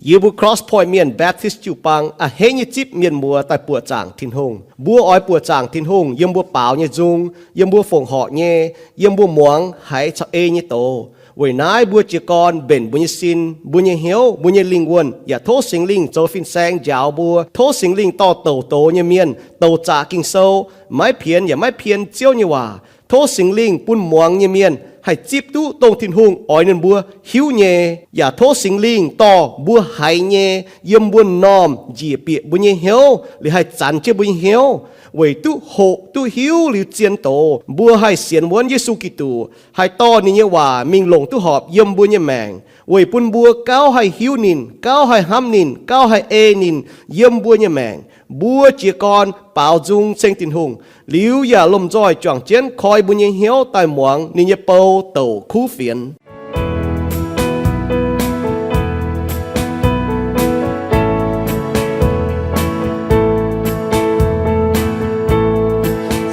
Yie mbuo Cross Point Mienh Baptist jiu-baang a'hneiv nyei zipv mienh muoz daaih buoqc zaangc Tin-Hungh. Mbuo oix buoqc zaangc Tin-Hungh yiem mbuo baaux nyei nzung, yiem mbuo fongc horc nyei, yiem mbuo muangx haiz caux ei nyei doz. Weic naaiv mbuo jiez gorn mbenc mbuo nyei sin, mbuo nyei hnyouv, mbuo nyei lingh wuonh, yaac tov Singx Lingh zoux fin-saeng njaaux mbuo. Tov Singx Lingh dorh douc doz nyei mienh, douc zaqc Ging-Sou, maiv pienx yaac maiv pien Ziouv nyei waac. Tov Singx Lingh bun muangx nyei mienh haih zipv duqv dongh Tin-Hungh oix ninh mbuo hiuv nyei. Yaac tov Singx Lingh dorh mbuo haiz nyei yiem mbuo m'normh njiec bieqc mbuo nyei hnyouv, liuz haih zanx jienv mbuo nyei hnyouv, weic duqv hoqc duqv hiuv liuz zien doz, mbuo haih sienx wuonv Yesu Giduc, haih dorh ninh nyei waac mingh longc duqv horpc yiem mbuo nyei maengc, weic bun mbuo gauh haih hiuv ninh, gauh haih hnamv ninh, gauh haih ei ninh yiem mbuo nyei maengc. Mbuo jiez gorn baaux nzung ceng Tin-Hungh, liuz yaac lomh nzoih juangc jienv koi mbuo nyei hnyouv daaih muangx ninh nyei bou douc kuv fienx.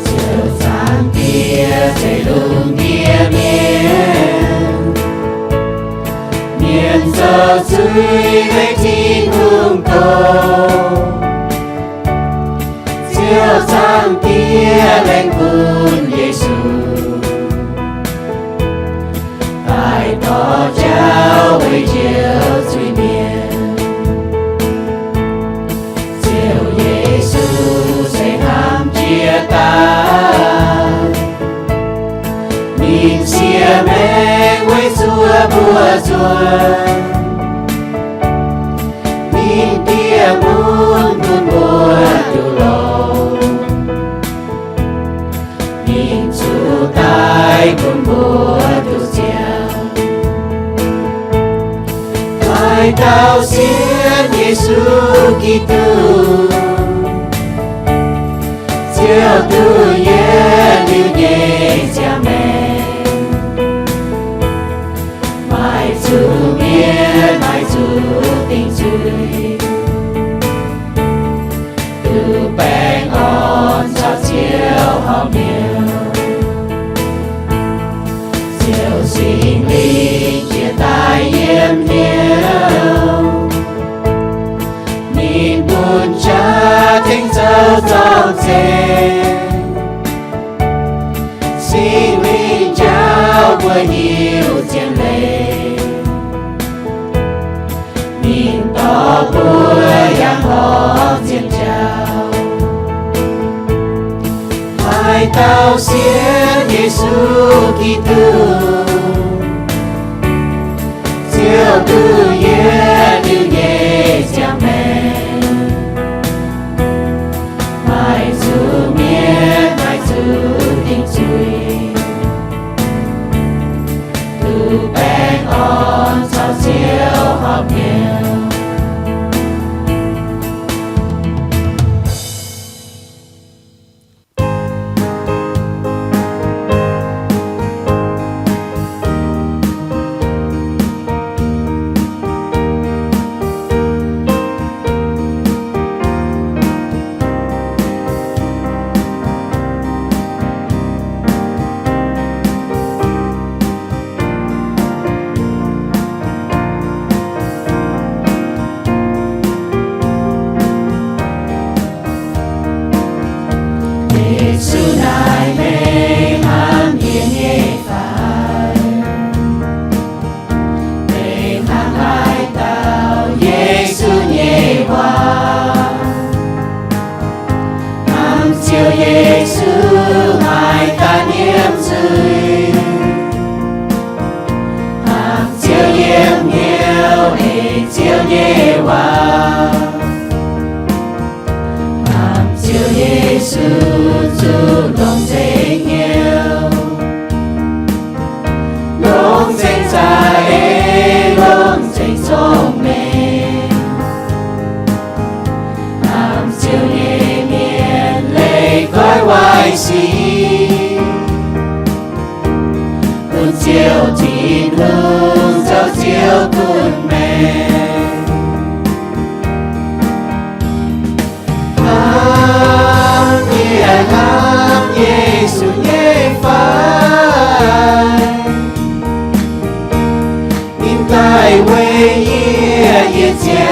Ziouv Zaangc Diex, Zeiv-Lungh Ndiev Mienh, mienh zoux zuiz weic Tin-Hungh doz. Ziouv Zaangc Diex laengz bun Yesu, daaih dorh jauv weic njoux zuiz mienh. Ziouv Yesu se hnamv jiex daaih, ninh siev maengc weic zuov mbuo nzuonx. Ninh bieqc mun bun mbuo duqv longx, ninh zuqc daic bun mbuo duqv ziangh. Haaix dauh sienx Yesu Giduc, ziouc duqv yietc liuz nyei ziangh maengc, maiv zuqc mietc, maiv zuqc dingc zuiz, duqv baengh orn caux Ziouv horpc hnyouv. Ziouv Singx Lingh jiex daaih yiem hnyouv, ninh bun jaax tengx zoux zorng-zengx. Singx Lingh njaaux mbuo hiuv zien leiz, ninh dorh mbuo yangh horpc zien jauv. Haaix dauh sienx Yesu Giduc, ziouc duqv yietc liuz nyei ziangh maengc, maiv zuqc mietc, maiv zuqc dingc zuiz, duqv baengh orn caux Ziouv horpc hnyouv. Yesu naaic meih hnamv yie nyei fai? Meih hnamv haaix dauh Yesu nyei waac? Hnamv Ziouv Yesu maaih daaih nyiemv zuiz, hnamv Ziouv yiem hnyouv ei Ziouv nyei waac. Hnamv Ziouv Yesu zuqc longc nzengc hnyouv, longc nzengc za'eix, longc nzengc cong-mengh. Hnamv Ziouv nyei mienh leih goiv waaic sic, bun Ziouv Tin-Hungh zoux Ziouv gunv maengc. Hnamv yie, hnamv Yesu nyei fai? Ninh daaih weic yie, yie ziangh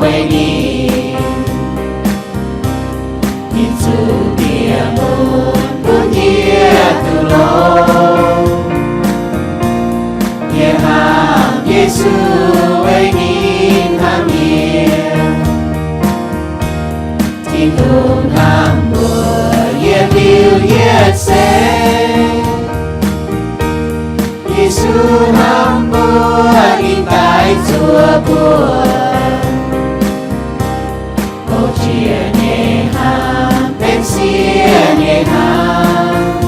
weic ninh, ninh zuqc bieqc mun bun yie duqv longx. Yie hnamv Yesu weic ninh hnamv yie. Tin-Hungh hnamv mbuo, yie liuz yietc seix. Yesu hnamv mbuo, ninh daaih zuov mbuo. Houv jiex nyei hnamv, benx sieqv nyei hnamv,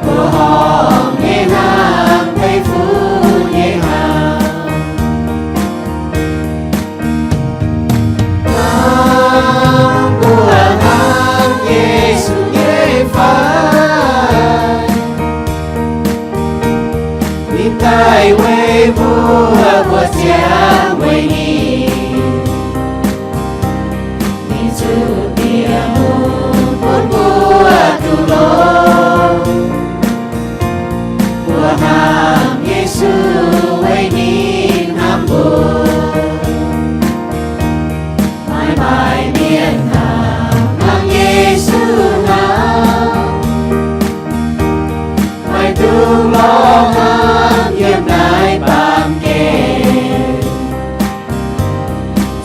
mbuoqc horngh nyei hnamv, deic-bung nyei hnamv. Mbuo hnamv Yesu nyei fai? Ninh daaih weic mbuo, mbuo ziangh weic ninh. Ninh zuqc bieqc mun bun mbuo duqv longx. Mbuo hnamv Yesu weic ninh hnamv mbuo. Maaih maaih mienh hnamv, hnamv Yesu hnamv, maiv dungx lorz hnamv yiem naaiv baamh gen.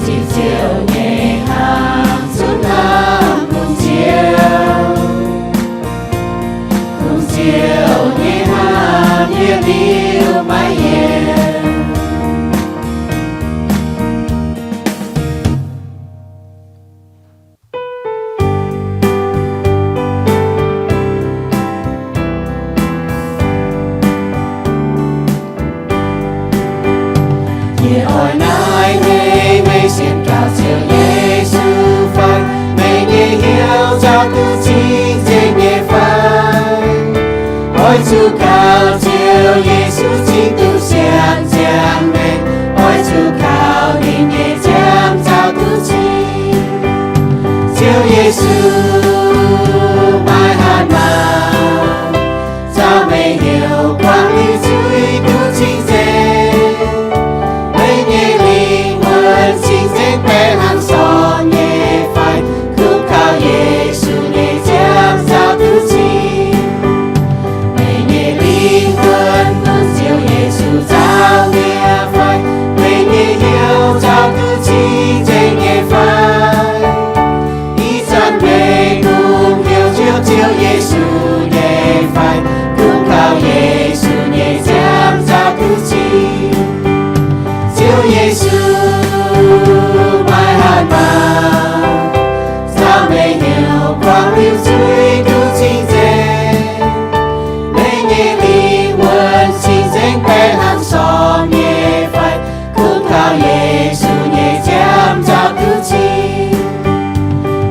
Ziouv, Ziouv nyei hnamv, zungv hnamv bun Ziouv. Bun Ziouv nyei hnamv yietc liuz maiv yienc. Yie oix naaiv hneiv meih sienx gauh Ziouv Yesu fai? Meih nyei hnyouv nzauh duqv cing-nzengc nyei fai? Oix zuqc kaux Ziouv Yesu cing duqv siang ziangx maengc. Oix zuqc kaux ninh nyei nziaamv nzauh duqv cing. Ziouv Yesu, maaih hatc maaz nzauh meih heuc kuangx liuz zuiz duqv cing-nzengc. Meih nyei lingh wuonh cing-nzengc baeqc hnangv sormx nyei fai? Kungx kaux Yesu nyei nziaamv nzauh duqv cing. Meih nyei lingh wuonh bun Ziouv Yesu nzauh nyei fai? Meih nyei hnyouv nzauh duqv cing-nzengc nyei fai? Ih zanc meih kungx heuc Ziouv, Ziouv Yesu nyei fai? Kungx kaux Yesu nyei nziaamv nzauh duqv cing. Ziouv Yesu, maaih hatc maaz nzauh meih heuc kuangx liuz zuiz duqv cing-nzengc. Meih nyei lingh wuonh cing-nzengc baeqc hnangv sormx nyei fai? Kungx kaux Yesu nyei nziaamv nzauh duqv cing.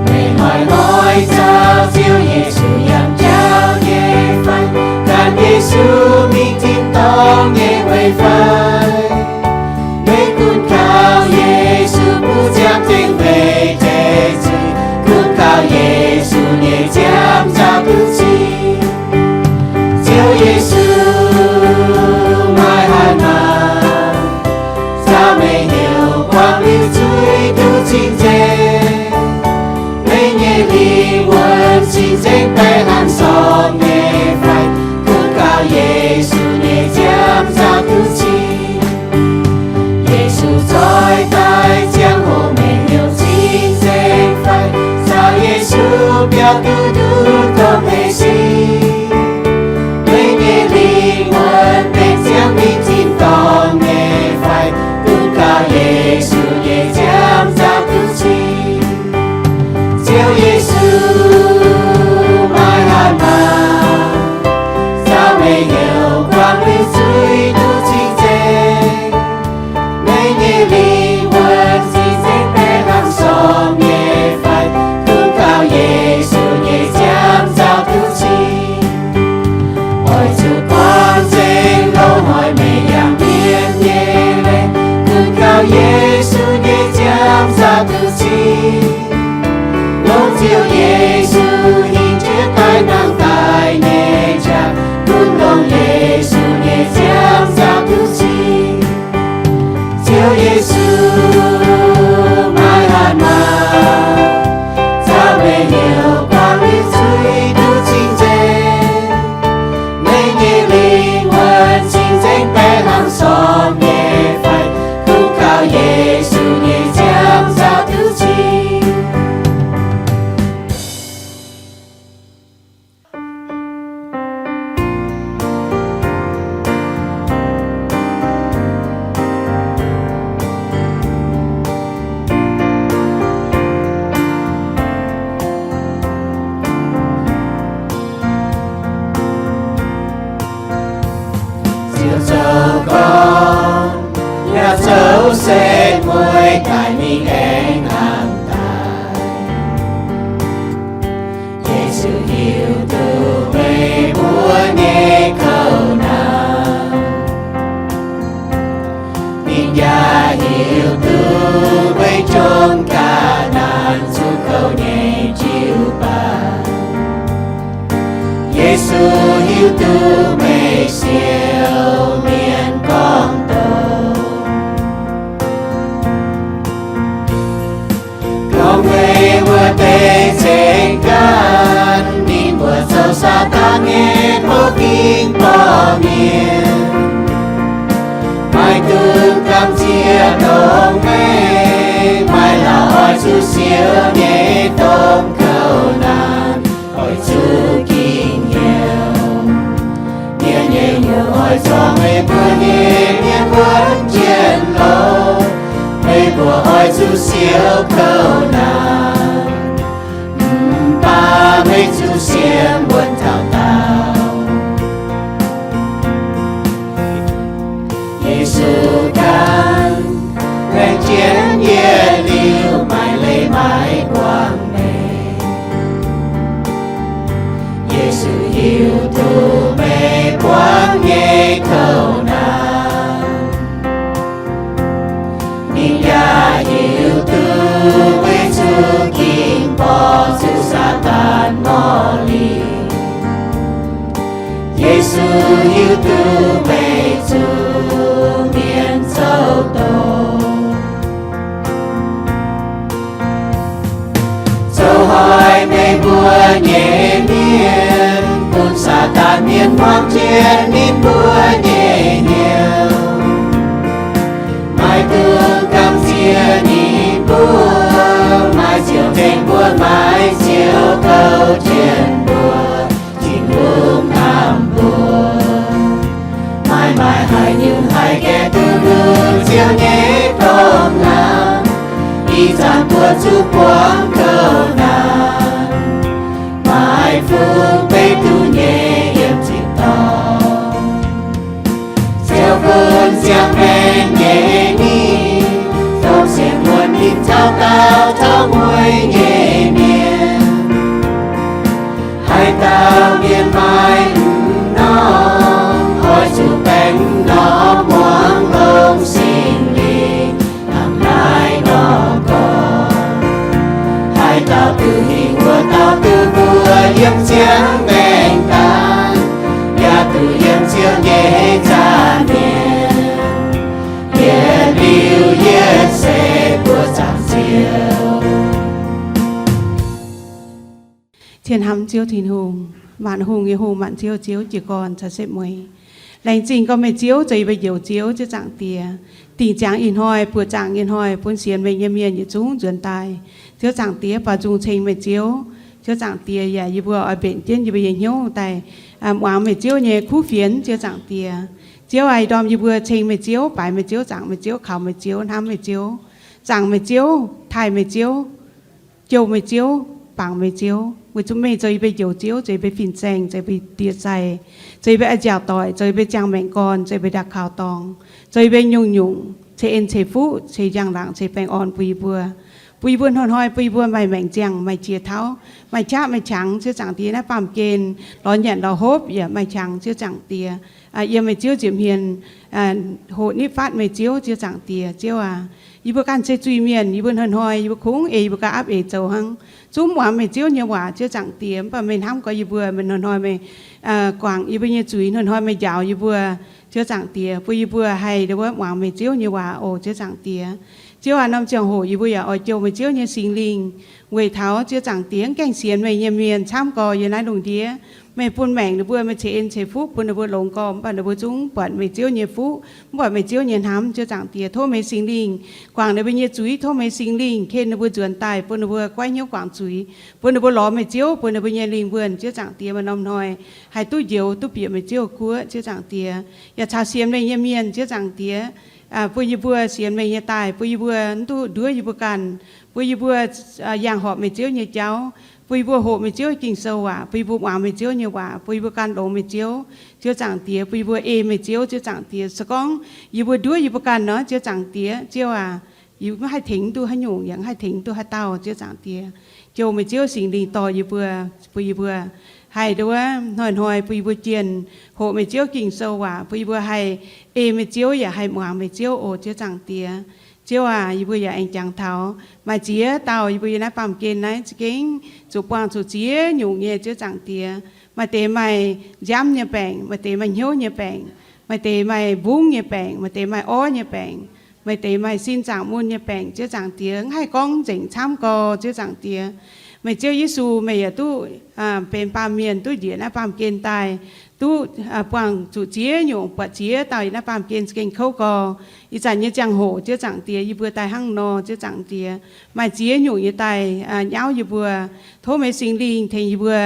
Meih hnoi-hnoi caux Ziouv Yesu yangh jauv nyei fai? Gan Yesu mingh tin-dorngh nyei weic fai? Meih gunv kaux Yesu bun ziangh dingh weic deix zuiz. Kungx kaux Yesu nyei nziaamv nzauh duqv cing. Ziouv Yesu, maaih hatc maaz nzauh meih heuc kuangx liuz zuiz duqv cing-nzengc. Meih nyei lingh wuonh cing-nzengc baeqc hnangv sormx nyei fai? Kungx kaux Yesu nyei nziaamv nzauh duqv cing. Yesu zoih daaih ziangh hoc meih heuc cing-nzengc fai? Caux Yesu biaux duqv nduqc dongh meih sin. Meih nyei lingh wuonh benx ziangh mingh tin-dorngh nyei fai? Kungx kaux Yesu nyei nziaamv nzauh duqv cing. Ziouv Yesu, maaih hatc maaz nzauh meih heuc kuangx liuz zuiz duqv cing-nzengc. Meih nyei lingh wuonh cing-nzengc baeqc hnangv sormx nyei fai? Kungx kaux Yesu nyei nziaamv nzauh duqv cing. Oix zuqc gorngv nzengc loz-hnoi meih yangh mienh nyei leih, kungx kaux Yesu nyei nziaamv nzauh duqv cing. Longc Ziouv Yesu hingh jienv daaih hnangv daaih nyei qaqv, gunv longc Yesu nyei nziaamv nzauh duqv cing. Ziouv Yesu, mueiz daaih mingh aengx hnamv daaih. Yesu hiuv duqv meih mbuo nyei kouv naanc. Ninh yaac hiuv duqv meih jomc ga'naanc zuqc kouv nyei jiu-baang. Yesu hiuv duqv meih siou mienh gorngv doqc. Gorngv meih wuov deix ceng-gaanv, ninh mbuo zoux Saadaan nyei tov ging borqv mienh. Maaih dungx gamh nziex ndongc meih, maaih laauc oix zuqc siou nyei domh kouv naanc, oix zuqc ging hnyouv. Mienh nyei hnyouv oix zorngc meih mbuo nyei mienh wuonv jienv longx. Meih mbuo oix zuqc siou kouv naanc, mv baac meih zuqc sienx wuonv taux daauh. Yesu ganh baengh jienv yietc liuz, maaih leiz-baaix buangh meih. Yesu hiuv duqv meih buangv nyei kouv naanc. Ninh yaac hiuv duqv meih zuqc ging borqc zuqc Saadaan morh lingc. Yesu hiuv duqv meih zuqc mienh zoux doz. Zoux hoic meih mbuo nyei mienh, bun Saadaan mienh muangx jienv ninh mbuo nyei hnyouv. Maaih dungx gamh nziex ninh mbuo, maaih ziouc tengx mbuo, maaih ziouc kouv jienv mbuo, Tin-Hungh hnamv mbuo. Maaih maaih haaix nyungc haih gaengh duqv luv Ziouv nyei domh lamh, ih zanc buatc zuqc buangv kouv naanc, maaih fungx beiv duqv nyei yiem tin-dorngh. Ziouv bun ziangh maengc nyei mingh, dongh sienx muonc ninh taux daauh taux mueiz nyei mienh. Haaix dauh mienh maaih m'normh, oix zuqc baengh m'normh muangx longx Singx Lingh hnangv naaiv nor gorngv. Haaix dauh duqv hingh wuov dauh duqv mbuox yiem ziangh maengc daaih, yaac duqv yiem Ziouv nyei za'hmien, yietc liuz yietc seix mbuo zaangc Ziouv. Cien hnamv Ziouv Tin-Hungh, maanc hungh nyei Hungh, maanc ziouv Ziouv, jiez gorn caux setv mueiz. Laengz zingh gorngv meih Ziouv zoux yie mbuo Njoux Ziouv, Ziouv Zaangc Diex. Dingc ziangx ih hnoi, buoqc zaangc ih hnoi, bun sienx meih nyei mienh yietc zungv nzuonx daaih. Ziouv Zaangc Diex, baaux nzung ceng meih Ziouv. Ziouv Zaangc Diex, yaac yie mbuo oix mbenc jienv yie mbuo nyei hnyouv daaih muangx meih Ziouv nyei kuv fienx, Ziouv Zaangc Diex. Ziouv aac, ih ndorm yie mbuo ceng meih Ziouv, baaix meih Ziouv, zaangc meih Ziouv, kaux meih Ziouv, hnamv meih Ziouv, zaangc meih Ziouv, taaih meih Ziouv, jouh meih Ziouv, bangc meih Ziouv, weic zuqc meih zoux yie mbuo Njoux Ziouv, zoux yie mbuo fin-saeng, zoux yie mbuo ndie-sai, zoux yie mbuo a'nziaauc doic, zoux yie mbuo ziangh maengc gorn, zoux yie mbuo ndau kaux dorngx, zoux yie mbuo nyungc-nyungc ceix en ceix fuqv, ceix njang-laangc, ceix baengh orn bun yie mbuo. Bun yie mbuo hnoi-hnoi, bun yie mbuo maaih maengc ziangh, maaih qiex tauv, maaih qaqv maaih qangx, Ziouv Zaangc Diex, naaiv baamh gen lorz nyanc lorz hopv yaac maaih qangx, Ziouv Zaangc Diex. Yiem meih Ziouv nziepc hmien hoqc nitv fatv meih Ziouv, Ziouv Zaangc Diex. Ziouv aac, yie mbuo ganh se zuiz-mienh, yie mbuo hnoi-hnoi yie mbuo kungx ei yie mbuo ganh aapv eix zoux hnangv. Zungv muangx meih Ziouv nyei waac, Ziouv Zaangc Diex, mv baac meih hnamv gorx yie mbuo, meih hnoi-hnoi meih guangc yie mbuo nyei zuiz, hnoi-hnoi meih njaaux yie mbuo, Ziouv Zaangc Diex, bun yie mbuo haih ndau wuov muangx meih Ziouv nyei waac oc, Ziouv Zaangc Diex. Ziouv aac, norm ziangh hoc yie mbuo yaac oix jouh meih Ziouv nyei Singx Lingh weic taux, Ziouv Zaangc Diex, mv gaengh sienx meih nyei mienh camv gorx yiem naaiv lungh ndiev. Meih bun maengc ninh mbuo, meih ceix en ceix fuqv bun ninh mbuo longx gorx, mv baac ninh mbuo zungv buatc meih Ziouv nyei fuqv, mv buatc meih Ziouv nyei hnamv, Ziouv Zaangc Diex. Tov meih Singx Lingh guangc ninh mbuo nyei zuiz, tov meih Singx Lingh ken ninh mbuo nzuonx daaih, bun ninh mbuo goiv hnyouv guangc zuiz, bun ninh mbuo lorz meih Ziouv, bun ninh mbuo nyei lingh wuonh, Ziouv Zaangc Diex, maaih norm hnoi haih duqv njoux duqv bieqc meih Ziouv guoqv, Ziouv Zaangc Diex. Yaac caux sienx meih nyei mienh, Ziouv Zaangc Diex, bun yie mbuo sienx meih nyei daaih, bun yie mbuo mv duqv nduov yie mbuo ganh, bun yie mbuo yangh horpc meih Ziouv nyei jauv, bun yie mbuo hoqc meih Ziouv Ging-Sou waac, bun yie mbuo muangx meih Ziouv nyei waac, bun yie mbuo gan longx meih Ziouv, Ziouv Zaangc Diex, bun yie mbuo ei meih Ziouv, Ziouv Zaangc Diex. Se gorngv yie mbuo nduov yie mbuo ganh nor, Ziouv Zaangc Diex, Ziouv aac, yie mv haih tengx duqv haaix nyungc, yaac mv haih tengx duqv haaix dauh, Ziouv Zaangc Diex. Jouh meih Ziouv Singx Lingh dorh yie mbuo, bun yie mbuo haih nduov hnoi-hnoi bun yie mbuo jienh hoqc meih Ziouv Ging-Sou waac, bun yie mbuo haih ei meih Ziouv yaac haih muangx meih Ziouv oc, Ziouv Zaangc Diex. Ziouv aac, yie mbuo yaac aengx jangx taux maaih ziex dauh yie mbuo yiem naaiv baamh gen naaiv za'gengh zuqc buangh zuqc ziex nyungc nyei, Ziouv Zaangc Diex. Maaih deix maaih nziaamv nyei baengc, maaih deix maaih hnyouv nyei baengc, maaih deix maaih mbungv nyei baengc, maaih deix maaih orv nyei baengc, maaih deix maaih sin zaangc mun nyei baengc, Ziouv Zaangc Diex. Mv haih gorngv nzengc camv gorx, Ziouv Zaangc Diex. Meih Ziouv Yesu, meih yaac duqv benx baamh mienh duqv njiec naaiv baamh gen daaih, duqv buangh zuqc ziex nyungc, buatc ziex dauh yiem naaiv baamh gen za'gengh kouv gorx. Ih zanc nyei ziangh hoc, Ziouv Zaangc Diex, yie mbuo daaih hnangv nor, Ziouv Zaangc Diex, maaih ziex nyungc nyei daaih nyauv yie mbuo. Tov meih Singx Lingh tengx yie mbuo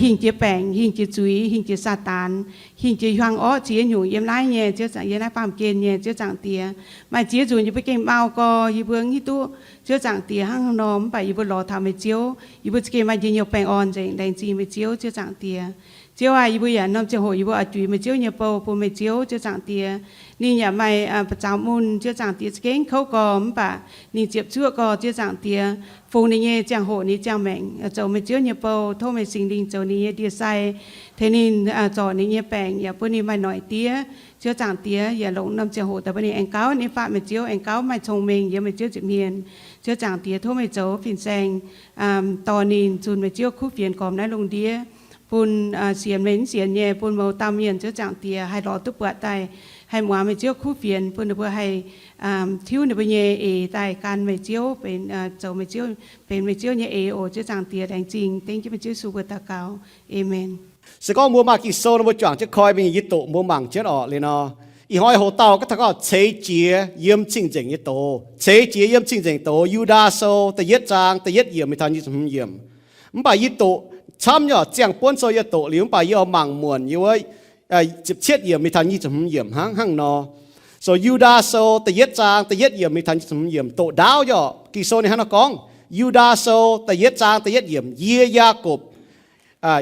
hingh jiex baengc, hingh jiex zuiz, hingh jiex Saadaan, hingh jiex hiuang orqv ziex nyungc yiem naaiv nyei, Ziouv Zaangc, yiem naaiv baamh gen nyei, Ziouv Zaangc Diex. Maaih ziex nzunc yie mbuo gengh mau gorx, yie mbuo mv hiuv duqv, Ziouv Zaangc Diex, hnangv nor, mv baac yie mbuo lorz taux meih Ziouv, yie mbuo za'gengh maaih njien-youh baengh orn nzengc. Laengz zingh meih Ziouv, Ziouv Zaangc Diex. Ziouv aac, yie mbuo yaac norm ziangh hoc yie mbuo oix juix meih Ziouv nyei bou bun meih Ziouv, Ziouv Zaangc Diex. Ninh yaac maaih ba'zaux mun, Ziouv Zaangc Diex, za'gengh kouv gorx, mv baac ninh ziepc zuoqv gorx, Ziouv Zaangc Diex. Fungx ninh nyei ziangh hoc, ninh ziangh maengc zoux meih Ziouv nyei bou. Tov meih Singx Lingh zoux ninh nyei ndie-sai, tengx ninh zorc ninh nyei baengc, yaac bun ninh maaih noic diev, Ziouv Zaangc Diex. Yaac longc norm ziangh hoc daaih bun ninh aengx gauv ninh nyei fatv, meih Ziouv, aengx gauv maaih cong-mengh yiem meih Ziouv nza'hmien, Ziouv Zaangc Diex. Tov meih zoux fin-saeng dorh ninh zunh meih Ziouv kuv fienx gormx naaiv lungh ndiev, bun sienx meih mv sienx nyei, bun mouz dauh mienh, Ziouv Zaangc Diex, haih lorz duqv buatc daaih, haih muangx meih Ziouv kuv fienx, bun ninh mbuo haih tiuv ninh mbuo nyei eix daaih gan meih Ziouv, benx zoux meih Ziouv, benx meih Ziouv nyei eix oc, Ziouv Zaangc Diex. Laengz zingh dengv jienv meih Ziouv Yesu mbuo daux gaux. Aamen. Se gorngv mbuo maaih Ging-Sou nor, mbuo juangc jienv koi mingh, yie doqc mbuo mangc jienv orqc. Liuz nor, ih hnoi hoc dauh ga'tauh gorngv ceix jiez yiem cing-nzengc nyei doz. Ceix jiez yiem cing-nzengc doz, Yu^ndaa Sou da'yietv zaang da'yietv yiemc mingh taux nyic ziepc hmz yiemc. Mv baac yie doqc camv nyei, ziangh buonv sou yie doqc liuz, mv baac yie oix mangc muonc yie wuov ziepc cietv yiemc mingh taux nyic ziepc hmz yiemc hnangv, hnangv nor. So Yu^ndaa Sou da'yietv zaang da'yietv yiemc mingh taux nyic ziepc hmz yiemc doqc ndaauv nyei orqc. Ging-Sou ninh hnangv nor gorngv, Yu^ndaa Sou da'yietv zaang da'yietv yiemc, Yie, Yaakopv,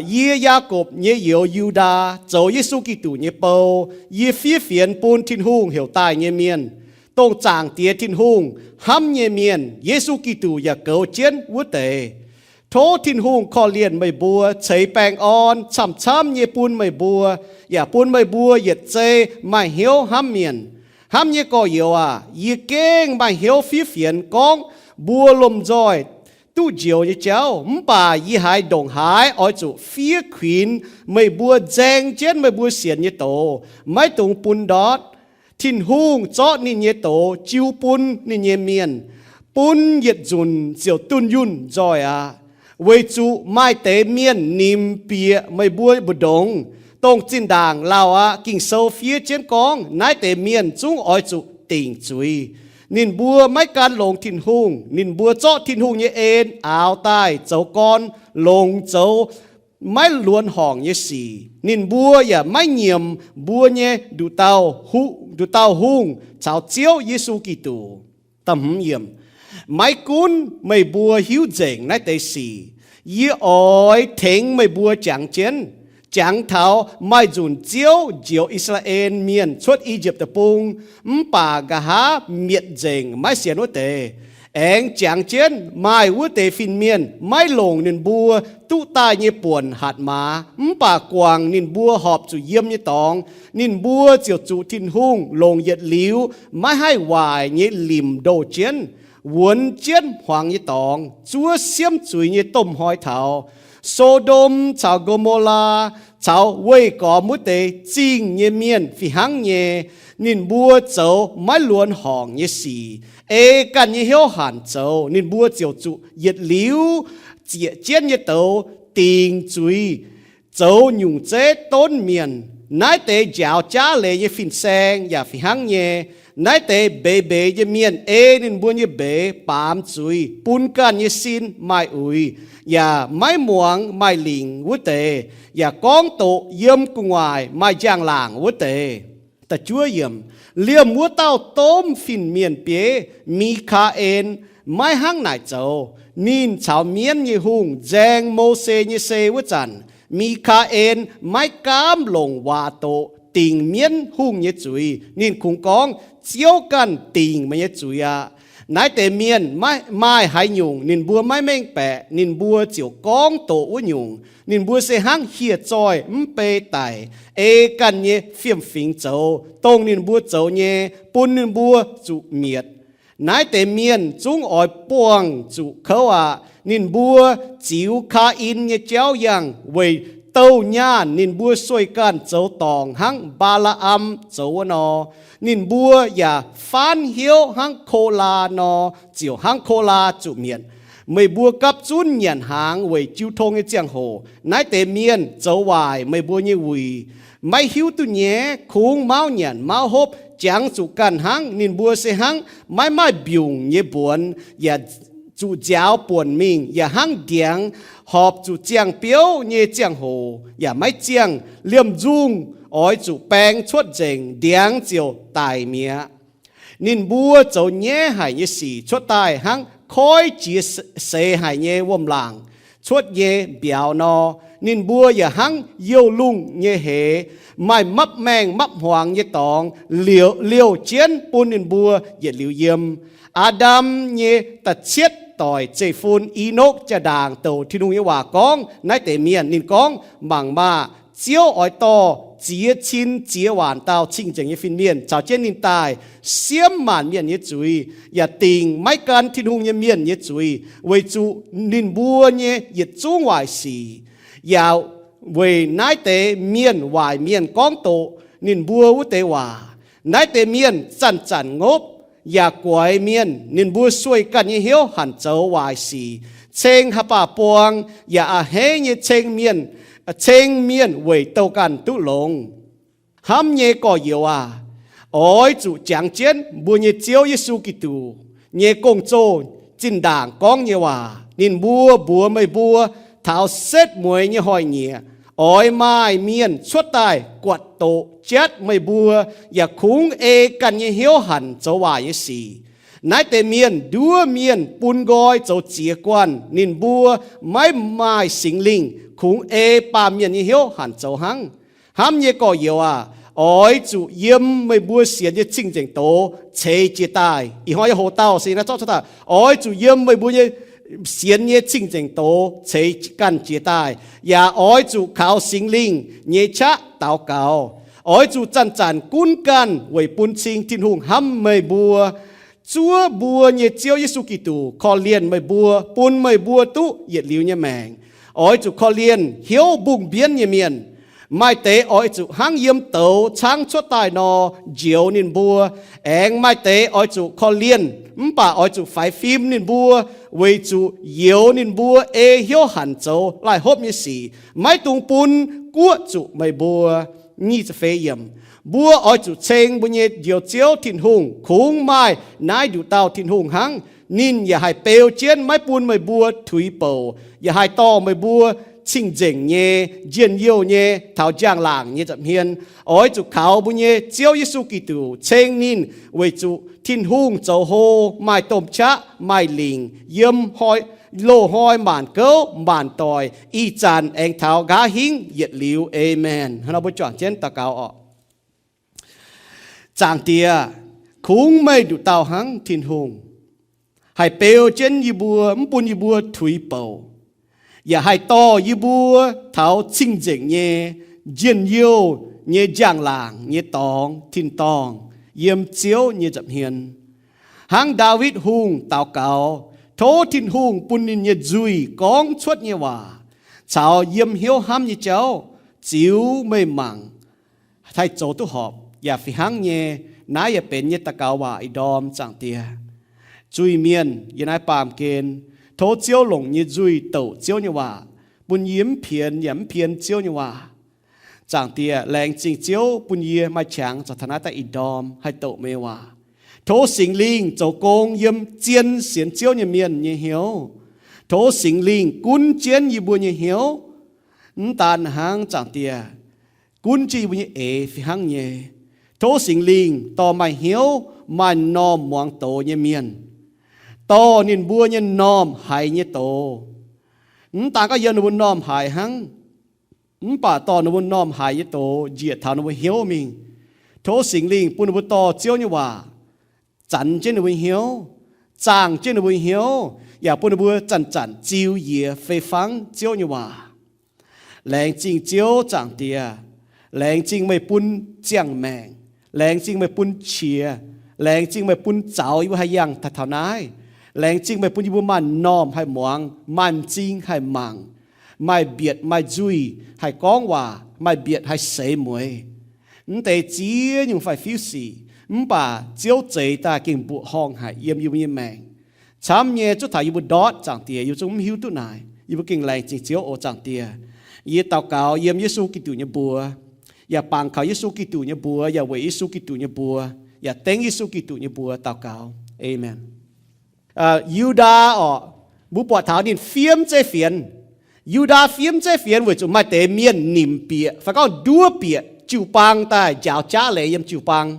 yie, Yaakopv nyei youz Yu^ndaa, zoux Yesu Giduc nyei bou, yie fiev fienx bun Tin-Hungh heuc daaih nyei mienh, dongh Zaangc Diex Tin-Hungh hnamv nyei mienh, Yesu Giduc yaac goux jienv wuov deix. Tov Tin-Hungh korv-lienh meih mbuo ceix baengh orn camv-camv nyei bun meih mbuo, yaac bun meih mbuo yietc zei maaih hnyouv hnamv mienh. Hnamv nyei gorx-youz aac, yie gengh maaih hnyouv fiev fienx gorngv mbuo lomh nzoih duqv njoux nyei jauv, mv baac yie haiz ndongc haaix oix zuqc fiev kuinx meih mbuo nzaeng jienv meih mbuo sienx nyei doz, maiv dungx bun ndortv. Tin-Hungh zorqv ninh nyei doz jiu bun ninh nyei mienh, bun yietc nzunc ziouc dunh yunh nzoih aqv. Weic zuqc maaih deix mienh nimc bieqc meih mbuo mbu'ndongx, dongh zinh ndaangc lauh aqv. Ging-Sou fiev jienv gorngv naaiv deix mienh zungv oix zuqc dingc zuiz. Ninh mbuo maiv gan longx Tin-Hungh. Ninh mbuo zorqv Tin-Hungh nyei en aaux daaih zoux gorn, longc zoux maiv luonx horngc nyei sic. Ninh mbuo yaac maiv nyiemc mbuo nyei nduqc dauh, nduqc dauh hungh caux Ziouv Yesu Giduc. Maiv gunv meih mbuo hiuv nzengc naaiv deix sic, yie oix tengx meih mbuo jangx jienv, jangx taux maaih nzunc Ziouv njoux I^saa^laa^en Mienh cuotv I^yipv Deic-Bung, mv baac nqa'haav mietc nzengc maiv sienx wuov deix. Aengx jangx jienv maaih wuov deix fin-mienh maiv longc ninh mbuo duqv daaih nyei buonc hatc maaz, mv baac guangc ninh mbuo horpc zuqc yiem nyei dorngx, ninh mbuo ziouc zuqc Tin-Hungh longc yietc liuz maiv haih waaic nyei limc ndoh jienv, wuonx jienv hmuangx nyei dorngx, zuov siemv zuiz nyei domh hnoi taux. So^ndom caux Go^mo^laa caux weih gormx wuov deix zingh nyei mienh fih hnangv nyei. Ninh mbuo zoux maiv luonx horngc nyei sic, ei ganh nyei hnyouv hanc zoux, ninh mbuo ziouc zuqc yietc liuz ziec jienv nyei douz dingc zuiz, zoux nyungc zeiv donv mienh. Naaiv deix njaaux jaav leiz nyei fin-saeng yaac fih hnangv nyei. Naaiv deix mbeix mbeix nyei mienh ei ninh mbuo nyei mbeix baamz zuiz, bun ganh nyei sin maaih uix, yaac maiv muangx maaih lingc wuov deix, yaac gorngv doqc yiem gu'nguaaic maaih njang-laangc wuov deix. Liemh wuov dauh domh fin-mienh bieiv, Mi^kaa^en, maiv hnangv naaic zoux. Ninh caux mienv nyei hungh nzaeng Mose nyei sei wuov zanc, Mi^kaa^en maiv gaamv longc waac doqc dingc mienv hungh nyei zuiz. Ninh kungx gorngv, Ziouv ganh dingc meih nyei zuiz aqv. Naaiv deix mienh maiv maaih haaix nyungc ninh mbuo maiv mengh baeqc, ninh mbuo ziouc gorngv doqc wuov nyungc. Ninh mbuo se hnangv hieh zoih mv bei daic, ei ganh nyei fiem-fingx zoux, dongh ninh mbuo zoux nyei, bun ninh mbuo zuqc mietc. Naaiv deix mienh zungv oix buangh zuqc kouv aqv. Ninh mbuo ziux Kaa^in nyei jauv yangh weic douh nyaanh ninh mbuo sueih ganh zoux dorngc hnangv Mbaa^laa^am zoux wuov nor. Ninh mbuo yaac faanv hnyouv hnangv Ko^laa nor, ziouc hnangv Ko^laa zuqc mietc. Meih mbuo gapv zunv nyanc hnaangx weic jiu tong nyei ziangh hoc, naaiv deix mienh zoux waaic meih mbuo nyei wuic. Maiv hiuv duqv nyei, kungx mauv nyanc mauv hopv, jangx zuqc ganh hnangv. Ninh mbuo se hnangv maiv maaih mbiungc nyei mbuonx, yaac zuqc nziaaux buonc mingh, yaac hnangv ndiangx horpc zuqc ziangh biouv nyei ziangh hoc, yaac maiv ziangh. Liemh nzungh oix zuqc baeng cuotv nzengc, ndiangx ziouc daic mi'aqv. Ninh mbuo zoux nyaiv haic nyei sic cuotv daaih hnangv koiv jiex seix haic nyei wuom-laangc cuotv nyei mbiauz nor. Ninh mbuo yaac hnangv youh lungh nyei hleix, maaih mapv maengh mapv hmuangx nyei dorngx liouh jienv bun ninh mbuo yietc liuz yiem. Aa^ndam nyei da'cietv doic zeiv-fun, I^nokv, jaa-ndaangc douc Tin-Hungh nyei waac gorngv naaiv deix mienh. Ninh gorngv, Mangc maah! Ziouv oix dorh ziex cin ziex waanc dauh cing-nzengc nyei fin-mienh caux jienv ninh daaih siemv maanc mienh nyei zuiz, yaac dingc maiv gan Tin-Hungh nyei mienh nyei zuiz, weic zuqc ninh mbuo nyei yietc zungv waaic sic, yaac weic naaiv deix mienh waaic mienh gorngv doqc ninh mbuo wuov deix waac. Naaiv deix mienh zanc-zanc ngopv yaac guaix mienh. Ninh mbuo sueih ganh nyei hnyouv hanc zoux waaic sic, ceng haaix baac buang, yaac a'hneiv nyei ceng mienh, ceng mienh weic douh ganh duqv longx. Hnamv nyei gorx-youz aac, oix zuqc jangx jienv mbuo nyei Ziouv Yesu Giduc nyei gong-zoh zinh ndaangc gorngv nyei waac. Ninh mbuo mbuox meih mbuo, taux setv mueiz nyei hnoi-nyieqc oix maaih mienh cuotv daaih guatc doqc jatv meih mbuo, yaac kungx ei ganh nyei hnyouv hanc zoux waaic nyei sic. Naaiv deix mienh nduov mienh bun nqoi zoux ziex guanh. Ninh mbuo maiv maaih Singx Lingh, kungx ei baamh mienh nyei hnyouv hanc zoux hnangv. Hnamv nyei gorx-youz aac, oix zuqc yiem meih mbuo sienx nyei cing-nzengc doz ceix jiez daaih. Ih hnoi yie hoc dauh se naaiv zorqv cuotv daaih, oix zuqc yiem meih mbuo nyei sienx nyei cing-nzengc doz ceix ganh jiez daaih, yaac oix zuqc kaux Singx Lingh nyei qaqv daux gaux. Oix zuqc zanc-zanc gunv ganh weic bun cing Tin-Hungh hnamv meih mbuo. Zuov mbuo nyei Ziouv Yesu Giduc korv-lienh meih mbuo, bun meih mbuo duqv yietc liuz nyei maengc. Oix zuqc korv-lienh hnyouv mbungh mbienv nyei mienh. Maaih deix oix zuqc hnangv yiem douz caangv cuotv daaih nor njoux ninh mbuo. Aengx maaih deix oix zuqc korv-lienh, mv baac oix zuqc faix fim ninh mbuo, weic zuqc youx ninh mbuo ei hnyouv hanc zoux laih hopv nyei sic, maiv dungx bun guoqv zuqc meih mbuo. Nyic ziepc feix yiemc. Mbuo oix zuqc ceng mbuo nyei Njoux Ziouv Tin-Hungh. Kungx maaih naaiv nduqc dauh Tin-Hungh hnangv. Ninh yaac haih beu jienv maiv bun meih mbuo tuix bouc, yaac haih dorh meih mbuo cing-nzengc nyei, njien-youh nyei taux njang-laangc nyei nza'hmien. Oix zuqc kaux mbuo nyei Ziouv Yesu Giduc, ceng ninh weic zuqc Tin-Hungh zoux hlo, maaih domh qaqv, maaih lingc, yiem loz-hnoi maanc gouv maanc doic, ih zanc aengx taux nqa'haav hingv yietc liuz. Aamen. Hnangv nor mbuo juangc jienv daux gaux oc. Zaangc Diex, kungx meih nduqc dauh hnangv Tin-Hungh, haih beu jienv yie mbuo, mv bun yie mbuo tuix bouc, yaac haih dorh yie mbuo taux cing-nzengc nyei, njien-youh nyei, njang-laangc nyei dorngx tin-dorngh yiem Ziouv nyei nza'hmien. Hnangv Ndaawitv Hungh daux gaux, tov Tin-Hungh bun ninh nyei nzuih gorngv cuotv nyei waac caux yiem hnyouv hnamv nyei jauv ziux meih mangc, haih zoux duqv horpc yaac fih hnangv nyei. Naaiv yaac benx yie nyei daux gaux waac ih ndorm. Zaangc Diex, zuiz-mienh yiem naaiv baamh gen, tov Ziouv longc nyei nzuih douc Ziouv nyei waac, bun yie mv pienx yaac mv pien Ziouv nyei waac. Zaangc Diex, laengz zingh Ziouv bun yie maaih qangx zoux taux naaiv daaih ih ndorm haih douc meih nyei waac. Tov Singx Lingh zoux gong yiem zien sienx Ziouv nyei mienh nyei hnyouv. Tov Singx Lingh gunv jienv yie mbuo nyei hnyouv. Mv daan hnangv, Zaangc Diex, gunv jienv yie mbuo nyei eix fih hnangv nyei. Tov Singx Lingh dorh maaih hnyouv maaih m'normh muangx doz nyei mienh, dorh ninh mbuo nyei m'normh haiz nyei doz. Mv daan gorngv yiem ninh mbuo m'normh haiz hnangv, mv baac dorh ninh mbuo m'normh haiz nyei doz njiec taux ninh mbuo hnyouv mingh. Tov Singx Lingh bun ninh mbuo dorh Ziouv nyei waac zanx jienv ninh mbuo hnyouv, zaangh jienv ninh mbuo hnyouv, yaac bun ninh mbuo zanc-zanc ziux yie fei fangv Ziouv nyei waac. Laengz zingh Ziouv Zaangc Diex. Laengz zingh meih bun ziangh maengc. Laengz zingh meih bun qiex. Laengz zingh meih bun zaux yie mbuo haih yangh taux taux naaiv. Laengz zingh meih bun yie mbuo maaih m'normh haih muangx, maaih m'zing haih mangc, maaih mbietc maaih nzuih haih gorngv waac, maaih mbietc haih seix mueiz. Mv deix ziex nyungc fai fiuv sic, mv baac Ziouv zeix daaih gengh mbuoqc horngh haic yiem yie mbuo nyei maengc. Camv nyei zuov taux yie mbuo ndortv, Zaangc Diex, yie mbuo zungv mv hiuv duqv naaic. Yie mbuo gengh laengz zingh Ziouv oc, Zaangc Diex. Yie daux gaux yiem Yesu Giduc nyei mbuox, yaac bangc kaux Yesu Giduc nyei mbuox, yaac weic Yesu Giduc nyei mbuox, yaac dengv Yesu Giduc nyei mbuox daux gaux. Aamen. Yu^ndaa orqc, mbuo buatc taux ninh fiev mv zeiv fienx. Yu^ndaa fiev mv zeiv fienx weic zuqc maaih deix mienh nimc bieqc fai gorngv nduov bieqc jiu-baang daaih njaaux jaav leiz yiem jiu-baang.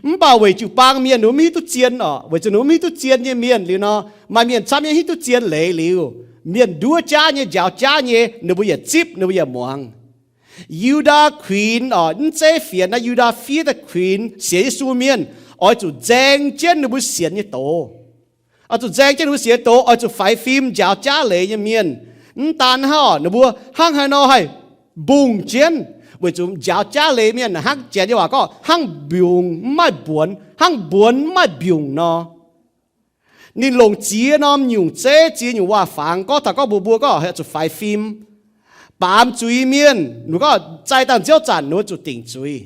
Mv baac weic jiu-baang mienh ninh mv hiuv duqv zien orqc, weic zuqc ninh mv hiuv duqv zien nyei mienh liuz nor, maaih mienh camv nyei hiuv duqv zien leiz liuz, mienh nduov jaav nyei, njaaux jaav nyei, ninh mbuo yaac zipv, ninh mbuo yaac muangx. Yu^ndaa kuinx orqc, mv zeiv fienx naaiv, Yu^ndaa fiev daaih kuinx sienx Yesu mienh oix zuqc nzaeng jienv ninh mbuo sienx nyei doz. Oix zuqc nzaeng jienv ninh mbuo sienx nyei doz, oix zuqc faix fim njaaux jaav leiz nyei mienh. Mv daan hnangv orqc, ninh mbuo hnangv haaix nor haih mbungh jienv, weic zuqc njaaux jaav leiz mienh hnangv Janx nyei waac gorngv hnangv mbiungc mv maaih mbuonx, hnangv mbuonx mv maaih mbiungc nor. Ninh longc ziex norm nyungc zeiv, ziex nyungc waac-fangx gorngv taux gorngv mbuox mbuo gorngv oix zuqc faix fim. Baamz zuiz mienh, ninh gorngv zai dangh nziouv zanc ninh mbuo zuqc dingc zuiz.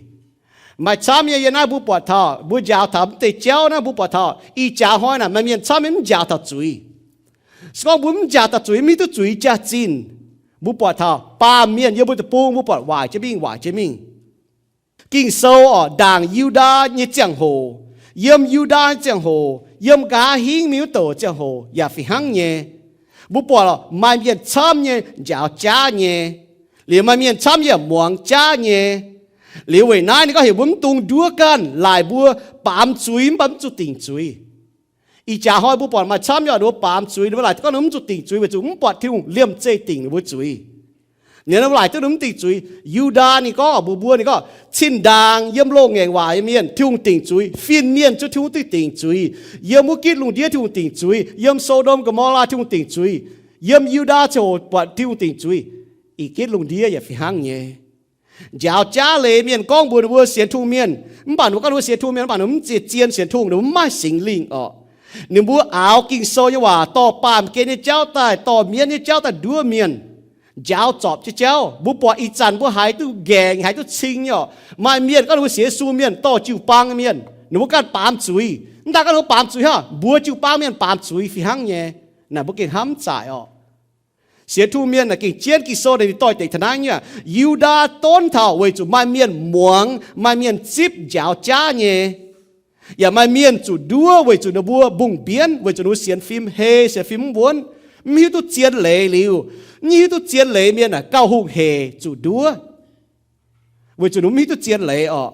Maaih camv nyei yiem naaiv mbuo buatc taux, mbuo njaaux taux mv deix jauv naaiv mbuo buatc taux ih jaax hnoi naaic maaih mienh camv nyei mv njaaux taux zuiz. Se gorngv mbuo mv njaaux taux zuiz, mv hiuv duqv zuiz jaax-zinh, mbuo buatc taux baamh mienh yiem mbuo deic-bung mbuo buatc waaic jienv mingh, waaic jienv mingh. Ging-Sou orqc, ndaangc Yu^ndaa nyei ziangh hoc, yiem Yu^ndaa nyei ziangh hoc, yiem nqa'haav hingv mingh wuov douc ziangh hoc yaac fih hnangv nyei. Mbuo buatc maaih mienh camv nyei njaaux jaav nyei, liuz maaih mienh camv yaac muangx jaav nyei. Liuz weic naaiv ninh gorngv heuc mbuo mv dungx nduov ganh, laaic mbuo baamz zuiz mv baac mv zuqc dingc zuiz. Ih jaax hnoi mbuo buatc maaih camv nyei orqc, ninh mbuo baamz zuiz, ninh mbuo laaic gorngv ninh mbuo mv zuqc dingc zuiz weic zuqc mv buatc Tin-Hungh liemh zeih dingc ninh mbuo zuiz. Ninh mbuo laaic duqv ninh mv dingc zuiz. Yu^ndaa ninh gorngv orqc, mbuox mbuo ninh gorngv, cin-ndaangc yiem loz-ngaengc waac nyei mienh Tin-Hungh dingc zuiz, fin-mienh zuqc Tin-Hungh duqv dingc zuiz. Yiem wuov gitv lungh ndiev Tin-Hungh dingc zuiz, yiem So^ndom Go^mo^laa Tin-Hungh dingc zuiz, yiem Yu^ndaa ziangh hoc buatc Tin-Hungh dingc zuiz. Ih gitv lungh ndiev yaac fih hnangv nyei. Njaaux jaav leiz mienh gorngv mbuox ninh mbuo sienx Tin-Hungh mienh, mv baac ninh mbuo gorngv ninh mbuo sienx Tin-Hungh mienh, mv baac ninh mbuo mv zeiz zien sienx Tin-Hungh, ninh mbuo mv maaih Singx Lingh orqc. Ninh mbuo aaux Ging-Sou nyei waac dorh baamh gen nyei jauv daaih, dorh mienv nyei jauv daaih nduov mienh, njaaux zorpc jienv jauv. Mbuo buatc ih zanc mbuo haiz duqv nqaengc, haiz duqv cing nyei orqc. Maaih mienh gorngv ninh mbuo sienx Yesu mienh dorh jiu-baang nyei mienh, ninh mbuo ganh baamz zuiz. Mv daaih gorngv ninh mbuo baamz zuiz hnangv, mbuox jiu-baang mienh baamz zuiz fih hnangv nyei. Naaic mbuo gengh hnamv zaaic orqc. Sienx Tin-Hungh mienh naaic gengh jienv Ging-Sou naaic ninh doix-dekc taux naaiv nyei. Yu^ndaa donv taux weic zuqc maaih mienh muangx, maaih mienh zipv njaaux jaav nyei. Yaac maaih mienh zuqc nduov weic zuqc ninh mbuo mbungh mbienv, weic zuqc ninh mbuo sienx fim hei, sienx fim mv wuonv, mv hiuv duqv zien leiz liuz, mv hiuv duqv zien leiz mienh aah, gauh hungh heic zuqc nduov. Weic zuqc ninh mv hiuv duqv zien leiz orqc.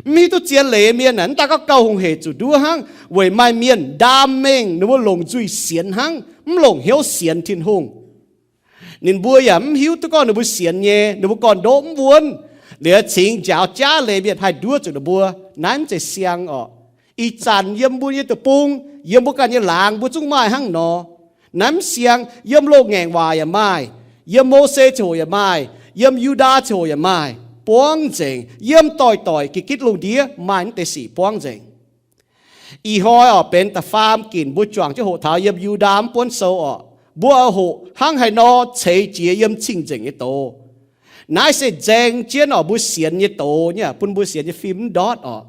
Mv hiuv duqv zien leiz mienh aah, mv daaih gorngv gauh hungh heic zuqc nduov hnangv, weic maaih mienh ndaam mengh ninh mbuo longc nzuih sienx hnangv, mv longc hnyouv sienx Tin-Hungh. Ninh mbuo yaac mv hiuv duqv gorngv ninh mbuo sienx nyei, ninh mbuo gorn-ndoqv mv wuonv, liuz cingx njaaux jaav leiz mienh haih nduov zuqc ninh mbuo. Naaiv mv zeiz siang orqc. Ih zanc yiem mbuo nyei deic-bung, yiem mbuo ganh nyei laangz mbuo zungv maaih hnangv nor. Naaiv mv siang, yiem loz-ngaengc waac yaac maaih, yiem Mose ziangh hoc yaac maaih, yiem Yu^ndaa ziangh hoc yaac maaih, buangv nzengc. Yiem doix-doix gitv-gitv lungh ndiev maaih mv deix sic buangv nzengc. Ih hnoi orqc benx da'faam ginc mbuo juangc jienv hoqc taux yiem Yu^ndaa mv buonv sou orqc, mbuo oix hoqc hnangv haaix nor ceix jiez yiem cing-nzengc nyei doz. Naaiv se nzaeng jienv orqc mbuo sienx nyei doz nyei, bun mbuo sienx nyei fim mv ndortv orqc.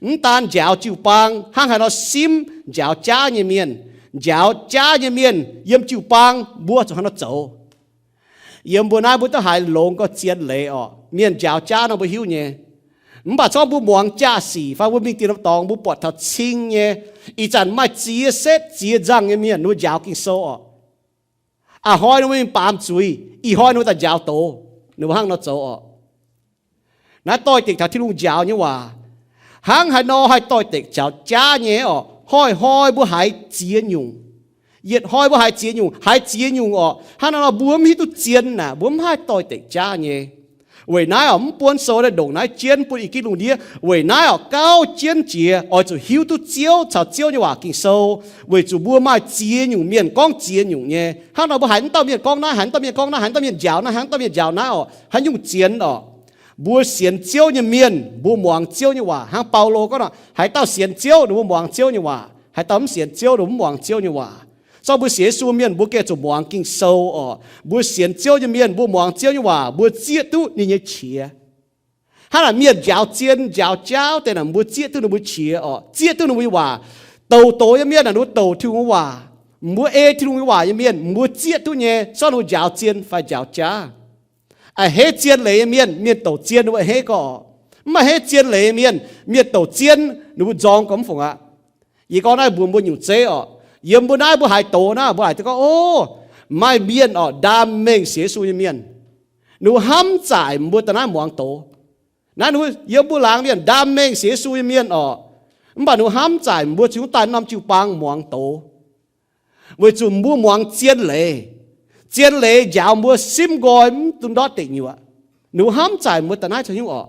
Mv daan njaaux jiu-baang, hnangv haaix nor simv njaaux jaav nyei mienh. Njaaux jaav nyei mienh yiem jiu-baang mbuo zuqc hnangv nor zoux. Yiem mbuo naaiv mbuo duqv haiz longx gauh zien leiz orqc. Mienh njaaux jaav nor mbuo hiuv nyei. Mv baac corc mbuo muangx jaa-sic fai mbuo mingh dinh norm dorngx mbuo buatc taux cing nyei. Ih zanc maaih ziex setv ziex nzangh nyei mienh ninh mbuo njaaux Ging-Sou orqc. A'hnoi ninh mbuo mingh baamz zuiz, ih hnoi ninh mbuo daaih njaaux doz, ninh mbuo hnangv nor zoux orqc. Naaiv doix-dekc taux Tin-Hungh njaaux nyei waac. Hnangv haaix nor haih doix-dekc njaaux jaav nyei orqc? Hnoi-hnoi mbuo haiz ziex nyungc. Yietc hnoi mbuo haiz ziex nyungc, haiz ziex nyungc orqc. Hnangv naaiv nor mbuo mv hiuv duqv zien naaic, mbuo mv haih doix-dekc jaav nyei. Weic naaiv oc, mv buonv sou naaiv ndongc naaiv jienv bun i gitv lungh ndiev. Weic naaiv oc, gauh jienv jiex oix zuqc hiuv duqv Ziouv caux Ziouv nyei waac Ging-Sou, weic zuqc mbuo maaih ziex nyungc mienh gorngv ziex nyungc nyei. Hnangv nor mbuo haiz mv dauh mienh gorngv naaiv, haiz mv dauh mienh gorngv naaiv, haiz mv dauh mienh njaaux naaiv, haiz mv dauh mienh njaaux naaiv oc, haaix nyungc zienx oc? Mbuo sienx Ziouv nyei mienh mbuo muangx Ziouv nyei waac. Hnangv Baulo gorngv nor, haaix dauh sienx Ziouv ninh mbuo muangx Ziouv nyei waac, haaix dauh mv sienx Ziouv ninh mbuo mv muangx Ziouv nyei waac. Zorqv mbuo sienx Yesu mienh mbuo gengh zuqc muangx Ging-Sou oc. Mbuo sienx Ziouv nyei mienh mbuo muangx Ziouv nyei waac, mbuo zieqv duqv ninh nyei qiex. Hnangv naaic mienh njaaux zien njaaux jaauv deix naaic, mbuo zieqv duqv ninh mbuo qiex oc, zieqv duqv ninh mbuo nyei waac. Douc doz nyei mienh naaic, ninh mbuo douc Tin-Hungh nyei waac. Mbuo ei Tin-Hungh nyei waac nyei mienh, mbuo zieqv duqv nyei, zorqv ninh mbuo njaaux zien fai njaaux jaav. A'hneiv zien leiz nyei mienh, mienh douc zien ninh mbuo a'hneiv gorx. Mv baac a'hneiv zien leiz nyei mienh, mienh douc zien ninh mbuo nzorng gorx mv fungc aqv. Yie gorngv naaiv mbuox mbuo nyungc zeiv oc. Yiem mbuo naaiv mbuo haiz doz naaiv, mbuo haiz duqv gorngv, o, maaih mienh oc, ndaam mengh sienx Yesu nyei mienh, ninh mbuo hnamv zaaic mbuo da'naaiv muangx doz. Naaiv ninh mbuo yiem mbuo laangz mienh ndaam mengh sienx Yesu nyei mienh oc, mv baac ninh mbuo hnamv zaaic mbuo zungv daaih norm jiu-baang muangx doz. Weic zuqc mbuo muangx zien leiz. Zien leiz njaaux mbuo simv nqoi mv dungx ndortv deic nyuoqc. Ninh mbuo hnamv zaaic mbuo da'naaiv caux hnyouv oc.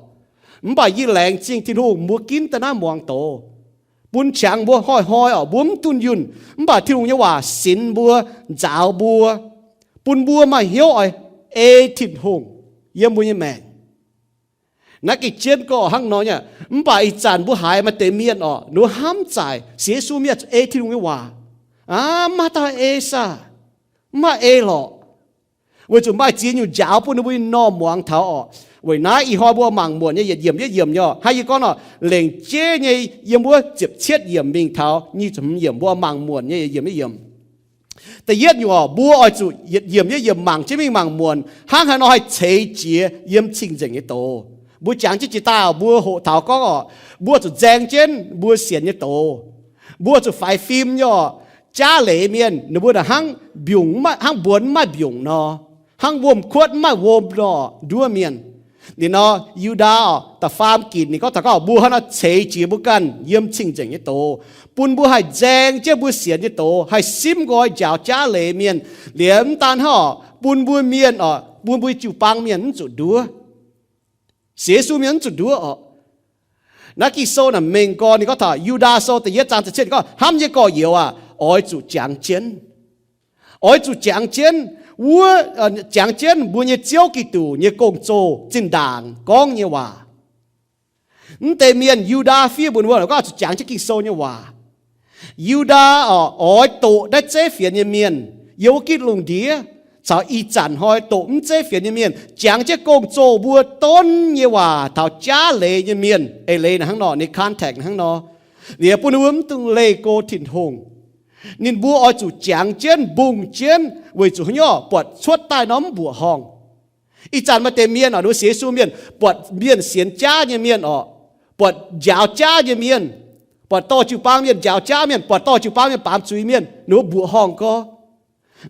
Mv baac yie laengz zingh Tin-Hungh mbuo ginv da'naaiv muangx doz, bun qangx mbuo hnoi-hnoi oc, mbuo mv dunh yunh. Mv baac Tin-Hungh nyei waac sinx mbuo, nzaaux mbuo, bun mbuo maaih hnyouv oix ei Tin-Hungh yiem mbuo nyei maengc. Naaiv gengh jienv gorx hnangv nor nyei. Mv baac ih zanc mbuo haiz maaih deix mienh oc, ninh mbuo hnamv zaaic sienx Yesu mienh zuqc ei Tin-Hungh nyei waac. Aav, mv maaih dauh ei saah? Mv maaih ei lorqc. Weic zuqc maaih ziex nyungc njaaux bun ninh mbuo nyei normh muangx taux oc. Weic naaiv ih hnoi mbuo mangc muonc nyei yietc yiemc yietc yiemc nyei oc. Hnangv yie gorngv nor, lengc jeiv nyei yiem wuov ziepc cietv yiemc mingh taux nyic ziepc hmz yiemc, mbuo mangc muonc nyei yietc yiemc yietc yiemc. Da'yietv nyungc oc, mbuo oix zuqc yietc yiemc yietc yiemc mangc jienv mingh mangc muonc, hnangv haaix nor haih ceix jiez yiem cing-nzengc nyei doz. Mbuo jangx jienv jiex daaih oc, mbuo hoqc taux gorngv oc, mbuo zuqc nzaeng jienv mbuo sienx nyei doz. Mbuo zuqc faix fim nyei oc. Jaav leiz mienh ninh mbuo naaic hnangv mbiungc, hnangv mbuonx mv maaih mbiungc nor, hnangv wuom-kuotv mv maaih wuom nor, nduov mienh. Liuz nor, Yu^ndaa oc, da'faam ginc ninh gorngv taux gorngv mbuo hnangv nor ceix jiez mbuo ganh yiem cing-nzengc nyei doz, bun mbuo haih nzaeng jienv mbuo sienx nyei doz, haih simv nqoi njaaux jaav leiz mienh. Liuz mv daan hnangv oc, bun mbuo mienh oc, bun mbuo jiu-baang mienh mv zuqc nduov. Sienx Yesu mienh mv zuqc nduov oc. Naaiv Ging-Sou naaic mengh gorn ninh gorngv taux Yu^ndaa Sou da'yietv zaang da'cietv gorngv, hnamv nyei gorx-youz aah, oix zuqc jangx jienv. Oix zuqc jangx jienv wuov, jangx jienv mbuo nyei Ziouv Giduc nyei gong-zoh zinh ndaangc gorngv nyei waac. Mv deix mienh Yu^ndaa fiev mbuox ninh mbuo gorngv oix zuqc jangx jienv Ging-Sou nyei waac. Yu^ndaa oix doqc naaiv zeiv fienx nyei mienh yiem wuov gitv lungh ndiev caux ih zanc hnoi doqc mv zeiv fienx nyei mienh, jangx jienv gong-zoh mbuo donv nyei waac taux jaav leiz nyei mienh. Eix leiz naaic hnangv nor, ninh context hnangv nor, liuz bun ninh mbuo mv dungx leih go Tin-Hungh. Ninh mbuo oix zuqc jangx jienv, mbungh jienv, weic zuqc haaix nyungc? Buatc cuotv daaih nor mv mbuoqc horngh. Ih zanc maaih deix mienh oc, ninh mbuo sienx Yesu mienh, buatc mienh sienx jaav nyei mienh oc, buatc njaaux jaav nyei mienh, buatc dorh jiu-baang mienh njaaux jaav mienh, buatc dorh jiu-baang mienh baamz zuiz mienh, ninh mbuo mbuoqc horngh gorx.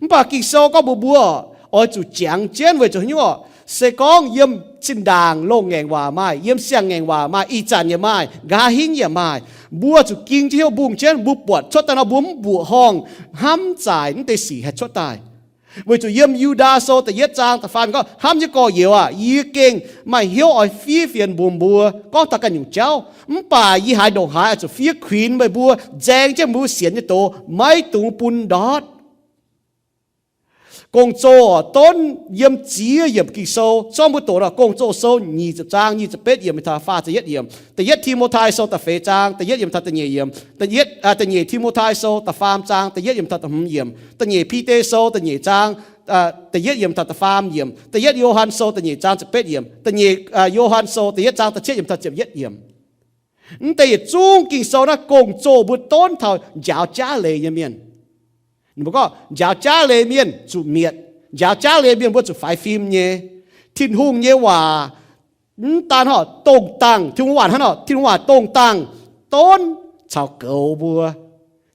Mv baac Ging-Sou gorngv mbuox mbuo oix zuqc jangx jienv weic zuqc haaix nyungc oc? Se gorngv yiem zinh ndaangc loz-ngaengc waac maaih, yiem siang-ngaengc waac maaih, ih zanc yaac maaih, nqa'haav hingv yaac maaih, mbuo zuqc ging jienv hnyouv mbungh jienv, mbuo buatc cuotv daaih nor mbuo mv mbuoqc horngh, hnamv zaaic mv deix sic haih cuotv daaih. Weic zuqc yiem Yu^ndaa Sou da'yietv zaang da'faam gorngv, hnamv nyei gorx-youz aah, yie gengh maaih hnyouv oix fiev fienx mbuox mbuo gorngv taux ganh nyungc jauv, mv baac yie haiz ndongc haaix oix zuqc fiev kuinx meih mbuo, nzaeng jienv mbuo sienx nyei doz, maiv dungx bun ndortv. Gong-zoh donv yiem ziex yiemc Ging-Sou, zorqv mbuo doqc nor, Gong-Zoh Sou nyic ziepc zaang nyic ziepc betv yiemc mingh taux faah ziepc yietv yiemc, da'yietv Ti^mo^tai Sou da'feix zaang da'yietv yiemc taux da'nyeic yiemc, da'yietv, aa, da'nyeic Ti^mo^tai Sou da'faam zaang da'yietv yiemc taux da'hmz yiemc, da'nyeic Bide Sou da'nyeic zaang, aa, da'yietv yiemc taux da'faam yiemc, da'yietv Yo^han Sou da'nyeic zaang ziepc betv yiemc, da'nyeic, aa, Yo^han Sou da'yietv zaang da'cietv yiemc taux ziepc yietv yiemc. Mv deix yietc zungv Ging-Sou naaiv gong-zoh mbuo donv taux njaaux jaav leiz nyei mienh. Ninh mbuo gorngv njaaux jaav leiz mienh zuqc mietc, njaaux jaav leiz mienh mbuo zuqc faix fim nyei. Tin-Hungh nyei waac mv daan hnangv dongh dangh, Tin-Hungh waac hnangv nor, Tin-Hungh waac dongh dangh donv caux goux mbuo.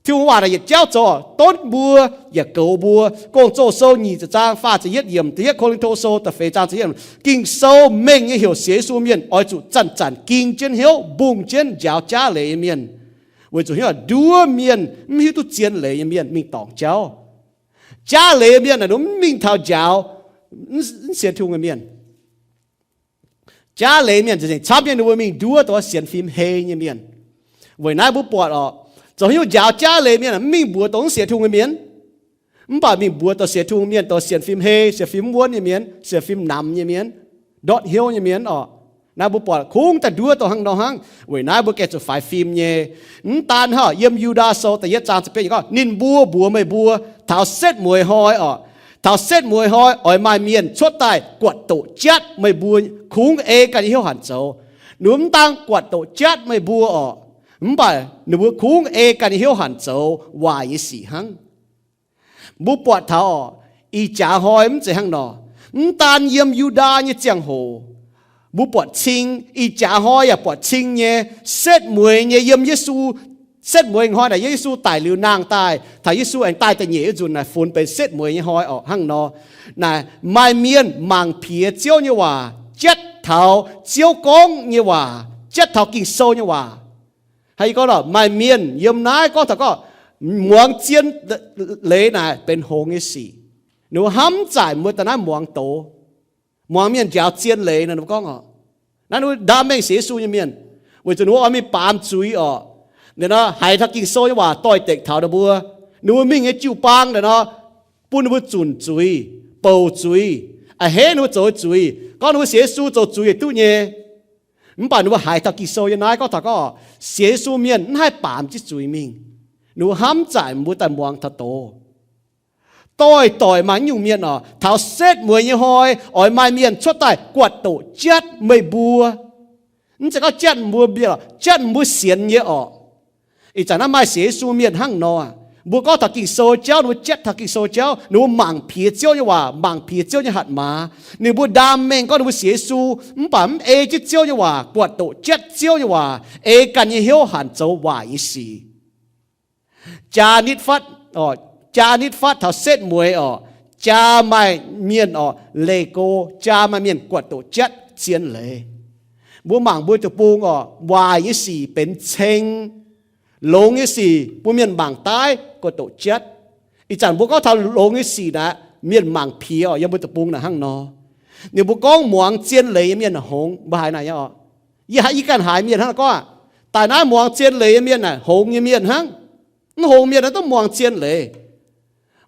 Tin-Hungh waac naaic yietc jauv zoux donv mbuo yaac goux mbuo. Gong-Zoh Sou nyic ziepc zaang faah ziepc yietv yiemc, da'yietv Ko^lin^to Sou da'feix zaang ziepc yietv yiemc. Ging-Sou mengh nyei heuc sienx Yesu mienh oix zuqc zanc-zanc ging jienv hnyouv, mbungh jienv njaaux jaav leiz nyei mienh. Weic zuqc hnyouv nduov mienh, mv hiuv duqv zien leiz nyei mienh mingh dorngc jauv. Jaav leiz nyei mienh naaic mv mingh taux njaaux mv sienx Tin-Hungh nyei mienh. Jaav leiz mienh nzengc-nzengc camv nyei ninh mbuo mingh nduov dongh sienx fim hei nyei mienh. Weic naaiv mbuo buatc oc, zoux haaix nyungc njaaux jaav leiz mienh mv mingh mbuox dongh mv sienx Tin-Hungh nyei mienh, mv baac mingh mbuox dongh sienx Tin-Hungh mienh, dongh sienx fim hei, sienx fim wuonv nyei mienh, sienx fim namx nyei mienh, ndortv hnyouv nyei mienh oc. Naaiv mbuo buatc kungx daaih nduov dongh hnangv nor hnangv. Weic naaiv mbuo gengh zuqc faix fim nyei. Mv daan hnangv, yiem Yu^ndaa Sou da'yietv zaang ziepc betv yiemc gorngv, ninh mbuo mbuox meih mbuo, taux setv mueiz hnoi oc, taux setv mueiz hnoi oix maaih mienh cuotv daaih guatc doqc jatv meih mbuo, kungx ei ganh nyei hnyouv hanc zoux. Ninh mbuo mv daan guatc doqc jatv meih mbuo oc, mv baac ninh mbuo kungx ei ganh nyei hnyouv hanc zoux waaic nyei sic hnangv. Mbuo buatc taux oc, ih jaax hnoi mv zeiz hnangv nor. Mv daan yiem Yu^ndaa nyei ziangh hoc, mbuo buatc cing, ih jaax hnoi yaac buatc cing nyei, setv mueiz nyei yiem Yesu, setv mueiz hnoi naaic yiem Yesu daic liuz nangh daaih, taux Yesu aengx daaih da'nyeic wuov nzunc naaic funx benx setv mueiz nyei hnoi oc hnangv nor. Naaic maaih mienh mangc piex Ziouv nyei waac, jatv taux Ziouv gorngv nyei waac, jatv taux Ging-Sou nyei waac. Hnangv yie gorngv oc, maaih mienh yiem naaiv gorngv taux gorngv muangx zien leiz naaic benx hngongx nyei sic. Ninh mbuo hnamv zaaic mbuo daaih naaiv muangx doz. Muangx mienh njaaux zien leiz nor, ninh mbuo gorngv oc, naaiv ninh mbuo ndaam mengh sienx Yesu nyei mienh, weic zuqc ninh mbuo oix mingh baamz zuiz oc. Ninh nor haiz taux Ging-Sou nyei waac doix-dekc taux ninh mbuo. Ninh mbuo mingh nyei jiu-baang naaic nor, bun ninh mbuo zunc zuiz, bouc zuiz, a'hneiv ninh mbuo zoux zuiz. Gorngv ninh mbuo sienx Yesu zoux zuiz yaac duqv nyei. Mv baac ninh mbuo haiz taux Ging-Sou nyei naaiv gorngv taux gorngv sienx Yesu mienh mv haih baamz jienv zuiz mingh. Ninh mbuo hnamv zaaic mbuo daaih muangx taux doz. Doix-doix maaih nyungc mienh oc, taux setv mueiz nyei hnoi oix maaih mienh cuotv daaih guatc doqc jatv meih mbuo. Mv zeiz gorngv jatv mbuo mienh oc, jatv mbuo sienx nyei oc. Ih zanc naaiv maaih sienx Yesu mienh hnangv nor, mbuo gorngv taux Ging-Sou jauv, ninh mbuo jatv taux Ging-Sou jauv, ninh mbuo mangc piex Ziouv nyei waac, mangc piex Ziouv nyei hatc maaz. Ninh mbuo ndaam mengh gorngv ninh mbuo sienx Yesu, mv baac mv ei jienv Ziouv nyei waac, guatc doqc jatv Ziouv nyei waac, ei ganh nyei hnyouv hanc zoux waaic nyei sic. Jaa nitv fatv, jaa nitv fatv taux setv mueiz oc, jaa maaih mienh oc leih go, jaa maaih mienh guatc doqc jatv zien leiz. Mbuo mangc mbuo deic-bung oc, waaic nyei sic benx ceng, longx nyei sic bun mienh mangc daaih guatc doqc jatv. Ih zanc mbuo gorngv taux longx nyei sic naaic, mienh mangc piex oc, yiem mbuo deic-bung naaic hnangv nor. Ninh mbuo gorngv muangx zien leiz nyei mienh naaic hngongx, mbuo haiz naaic nyei oc. Yie haiz, yie ganh haiz mienh hnangv naaic gorngv, daaih naaiv muangx zien leiz nyei mienh naaic hngongx nyei mienh hnangv. Mv hngongx mienh naaic duqv muangx zien leiz.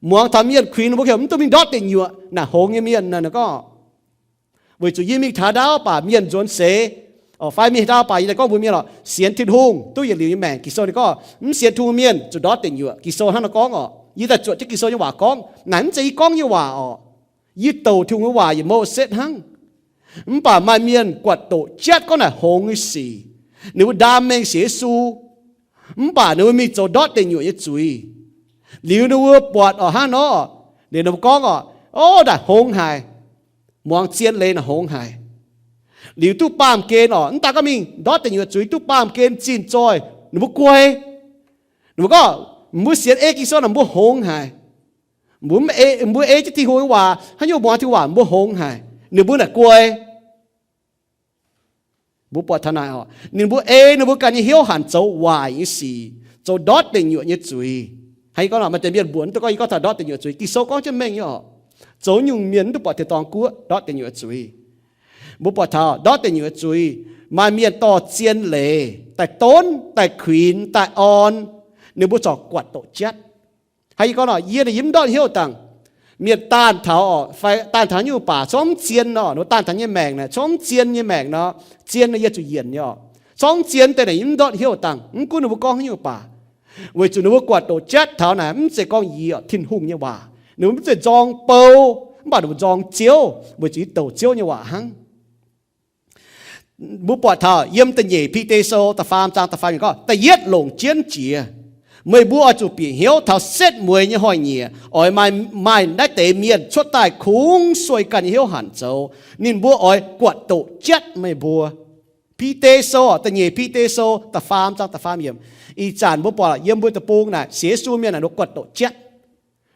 Muangx taux mienh kuinx ninh mbuo mv duqv mingh ndortv deic nyuoqc naaic hngongx nyei mienh naaic gorngv. Weic zuqc yie mingh taux ndaauv baac mienh nzuonx seix, fai mingh taux ndaauv baac yie daaih gorngv mbuox mienh oc, sienx Tin-Hungh duqv yietc liuz nyei maengc. Ging-Sou ninh gorngv mv sienx Tin-Hungh mienh zuqc ndortv deic nyuoqc. Ging-Sou hnangv nor gorngv oc. Yie daaih zuotc jienv Ging-Sou nyei waac gorngv. Naaic mv zeiz yie gorngv nyei waac oc. Yie douc Tin-Hungh nyei waac yietc mouc setv hnangv. Mv baac maaih mienh guatc doqc jatv gorngv naaic hngongx nyei sic. Ninh mbuo ndaam mengh sienx Yesu, mv baac ninh mbuo mingh zoux ndortv deic nyuoqc nyei zuiz. Liuz ninh mbuo buatc oc hnangv nor, ninh mbuo gorngv oc, o, naaic hngongx haic. Muangx zien leiz naaic hngongx haic. Liuz duqv baamh gen oc, mv daan gorngv mingh ndortv deic nyuoqc zuiz, duqv baamh gen zinh zoih, ninh mbuo guai. Ninh mbuo gorngv, mbuo sienx ei Ging-Sou naaic mbuo hngongx haic. Mbuo, mbuo ei jienv Tin-Hungh nyei waac, haaix nyungc muangx Tin-Hungh waac mbuo hngongx haic. Ninh mbuo naaic guai. Mbuo buatc taux naaic oc, ninh mbuo ei ninh mbuo ganh nyei hnyouv hanc zoux waaic nyei sic, zoux ndortv deic nyuoqc nyei zuiz. Hnangv yie gorngv, maaih deix mienh mbuox mv duqv gorngv yie gorngv taux ndortv deic nyuoqc zuiz. Ging-Sou gorngv jienv mengh nyei oc. Zoux nyungc mienh mv duqv buatc tin-dorngh guoqv ndortv deic nyuoqc zuiz. Mbuo buatc taux ndortv deic nyuoqc zuiz, maaih mienh dorh zien leiz daaih donv, daaih kuinx, daaih orn, ninh mbuo corc guatc doqc jatv. Hnangv yie gorngv nor, yie naaic yie mv ndortv hnyouv dangh, mienh daanh taux, fai daanh taux nyungc baac corc mv zien nor, ninh mbuo daanh taux nyei maengc naaic corc mv zien nyei maengc nor, zien nor yie zuqc yienc nyei oc. Corc mv zien deix naaic yie mv ndortv hnyouv dangh, mv gunv ninh mbuo gorngv haaix nyungc baac. Weic zuqc ninh mbuo guatc doqc jatv taux naaic mv zeiz gorngv yie oc, Tin-Hungh nyei waac. Ninh mbuo mv zeiz nzorng bou, mv baac ninh mbuo nzorng Ziouv, weic zuqc yie douc Ziouv nyei waac hnangv. Mbuo buatc taux yiem da'nyeic Bide Sou da'faam zaang da'faam yiemc gorngv, da'yietv longc jienv jiex, meih mbuo oix zuqc bieqc hnyouv taux setv mueiz nyei hnoi-nyieqc oix maaih, maaih naaiv deix mienh cuotv daaih kungx sueih ganh nyei hnyouv hanc zoux. Ninh mbuo oix guatc doqc jatv meih mbuo. Bide Sou, da'nyeic Bide Sou da'faam zaang da'faam yiemc. Ih zanc mbuo buatc yiem mbuo deic-bung naaic sienx Yesu mienh naaic ninh mbuo guatc doqc jatv.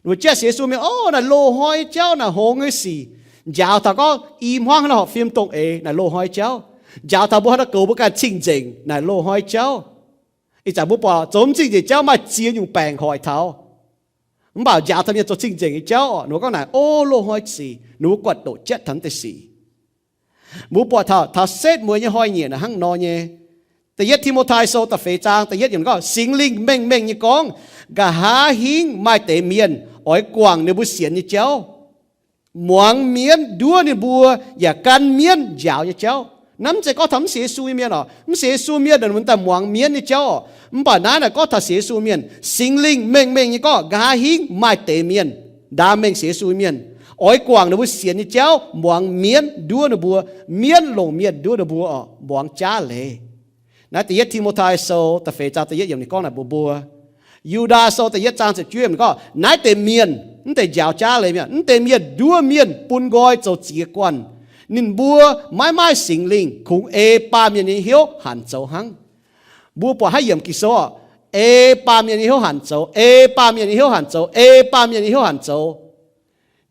Ninh mbuo jatv sienx Yesu mienh, o, naaic loz-hnoi jauv, naaic hngongx nyei sic. Njaaux taux gorngv i hmuangv haaix nor horpc fim dongh eix, naaic loz-hnoi jauv. Njaaux taux mbuo haaix nor goux mbuo ganh cing-nzengc, naaic loz-hnoi jauv. Ih zanc mbuo buatc zoux mv cing-nzengc jauv maaih ziex nyungc baengc hoic taux. Mv baac njaaux taux mienh zoux cing-nzengc nyei jauv oc, ninh mbuo gorngv naaic, o, loz-hnoi sic, ninh mbuo guatc doqc jatv taux naaiv deix sic. Mbuo buatc taux, taux setv mueiz nyei hnoi-nyieqc naaic hnangv nor nyei. Da'yietv Ti^mo^tai Sou da'feix zaang da'yietv yiemc gorngv, Singx Lingh mengh mengh nyei gorngv, nqa'haav hingv maaih deix mienh oix guangc ninh mbuo sienx nyei jauv, muangx mienv nduov ninh mbuo, yaac gan mienv njaaux nyei jauv. Naaiv mv zeiz gorngv taux mv sienx Yesu nyei mienh oc. Mv sienx Yesu mienh naaic, ninh mbuo daaih muangx mienv nyei jauv oc. Mv baac naaiv naaic gorngv taux sienx Yesu mienh, Singx Lingh mengh mengh nyei gorngv, nqa'haav hingv maaih deix mienh, ndaam mengh sienx Yesu mienh, oix guangc ninh mbuo sienx nyei jauv, muangx mienv nduov ninh mbuo, mienv longc mienh nduov ninh mbuo oc, muangx jaav leiz. Naaiv Da'yietv Ti^mo^tai Sou da'feix zaang da'yietv yiemc ninh gorngv naaic mbuox mbuo. Yu^ndaa Sou da'yietv zaang ziepc juov yiemc ninh gorngv, naaiv deix mienh, mv deix njaaux jaav leiz mienh, mv deix mienh nduov mienh bun nqoi zoux ziex guanh. Ninh mbuo maiv maaih Singx Lingh, kungx ei baamh mienh nyei hnyouv hanc zoux hnangv. Mbuo buatc haaix yiemc Ging-Sou oc, ei baamh mienh nyei hnyouv hanc zoux, ei baamh mienh nyei hnyouv hanc zoux, ei baamh mienh nyei hnyouv hanc zoux.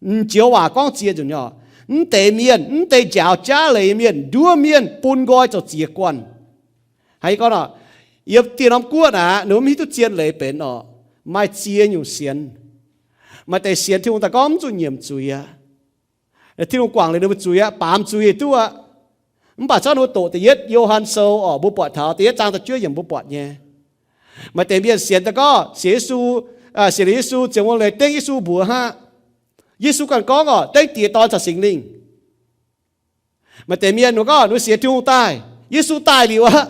M'njoux waac gorngv ziex nzunc nyei oc. Mv deix mienh, mv deix njaaux jaav leiz mienh, nduov mienh bun nqoi zoux ziex guanh. Haaix gorngv oc, yiem dieh norm guoqv naaic, ninh mbuo mv hiuv duqv zien leiz benx oc. Maaih ziex nyungc sienx. Maaih deix sienx Tin-Hungh daaih gorngv mv zuqc nyiemc zuiz aqv. Tin-Hungh guangc liuz ninh mbuo zuiz aqv, baamz zuiz duqv aqv. Mv baac zorqv ninh mbuo doqc da'yietv Yo^han Sou oc, mbuo buatc taux da'yietv zaang da'juov yiemc mbuo buatc nyei. Maaih deix mienh sienx daaih gorngv sienx Yesu, sienx liuz Yesu ziouc wuov leiz dengv Yesu mbuox hnangv. Yesu ganh gorngv oc, dengv Diex, Dorn caux Singx Lingh. Maaih deix mienh ninh gorngv ninh sienx Tin-Hungh daaih, Yesu daaih liuz aqv,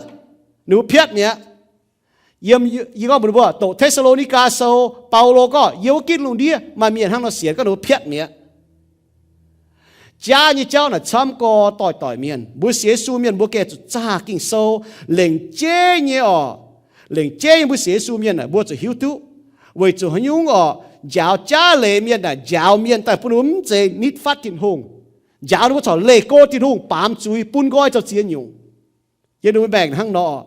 ninh mbuo piatv mi'aqv. Yiem, yie gorngv mbuox mbuo, doqc Te^saa^lo^ni^gaa Sou, Baulo gorngv yiem wuov gitv lungh ndiev maaih mienh hnangv nor sienx, gorngv ninh mbuo piatv mi'aqv. Jaav nyei jauv naaic camv gorx doix-doix mienh. Mbuo sienx Yesu mienh mbuo gengh zuqc zaah Ging-Sou lengc jeiv nyei oc. Lengc jeiv nyei mbuo sienx Yesu mienh naaic mbuo zuqc hiuv duqv weic zuqc haaix nyungc oc, njaaux jaav leiz mienh naaic njaaux mienh daaih bun ninh mbuo mv zeiz nitv fatv Tin-Hungh. Njaaux ninh mbuo corc leih go Tin-Hungh, baamz zuiz, bun nqoi zoux ziex nyungc. Yiem ninh mbuo maengc hnangv nor,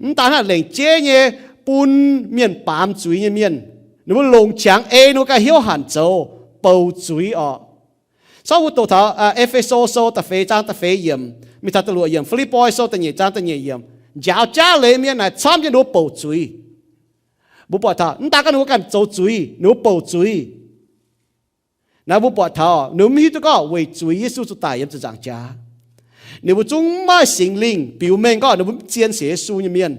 mv daan hnangv, lengc jeiv nyei bun mienh baamz zuiz nyei mienh, ninh mbuo longc qangx ei ninh mbuo ganh hnyouv hanc zoux, bouc zuiz oc. Corc mbuo doqc taux E^fe^so Sou da'feix zaang da'feix yiemc mingh taux da'luoqc yiemc, Fi^lipv^poi Sou da'nyeic zaang da'nyeic yiemc, njaaux jaav leiz mienh naaic camv jienv ninh mbuo bouc zuiz. Mbuo buatc taux mv daan gorngv ninh mbuo ganh zoux zuiz, ninh mbuo bouc zuiz. Naaiv mbuo buatc taux ninh mbuo mv hiuv duqv gorngv weic zuiz Yesu zuqc daic yiem ziepc nzaangc jaax. Ninh mbuo zungv mv maaih Singx Lingh biux mengh gorngv ninh mbuo mv zien sienx Yesu nyei mienh.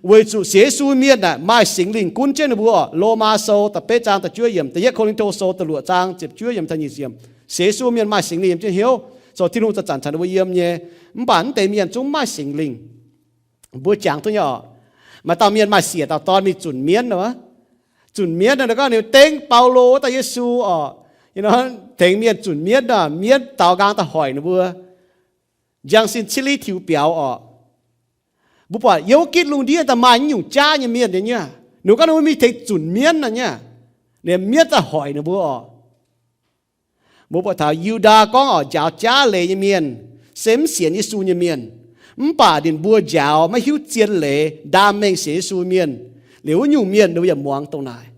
Weic zuqc sienx Yesu mienh naaic maaih Singx Lingh gunv jienv ninh mbuo oc. Lomaa Sou da'betv zaang da'juov yiemc, Da'yietv Ko^lin^to Sou da'luoqc zaang ziepc juov yiemc taux nyic ziepc yiemc, sienx Yesu mienh maaih Singx Lingh yiem jienv hnyouv, zoux Tin-Hungh zanc-zanc caux ninh mbuo yiem nyei. Mv baac mv deix mienh zungv mv maaih Singx Lingh. Mbuo jangx duqv nyei oc. Maaih dauh mienh maaih siec dauh dorn mingh zunc mienv nor, zunc mienv nor, gorngv ninh dengv Baulo wuov dauh Yesu oc, tengx mienh zunc mienv nor, mienv daaux nqaang daaih hoic ninh mbuo, njang sin ciev liv tiux biaux oc. Mbuo buatc yiem wuov gitv lungh ndiev daaih maaih nyungc jaav nyei mienh nyei, ninh gorngv ninh mbuo mingh tengx zunc mienv nor nyei, ninh mienv daaih hoic ninh mbuo oc. Mbuo buatc taux Yu^ndaa gorngv oc, njaaux jaav leiz nyei mienh se mv sienx Yesu nyei mienh. Mv baac ninh mbuo njaaux maiv hiuv zien leiz, ndaam mengh sienx Yesu mienh. Liuz wuov nyungc mienh ninh mbuo yaac muangx dongh naaic.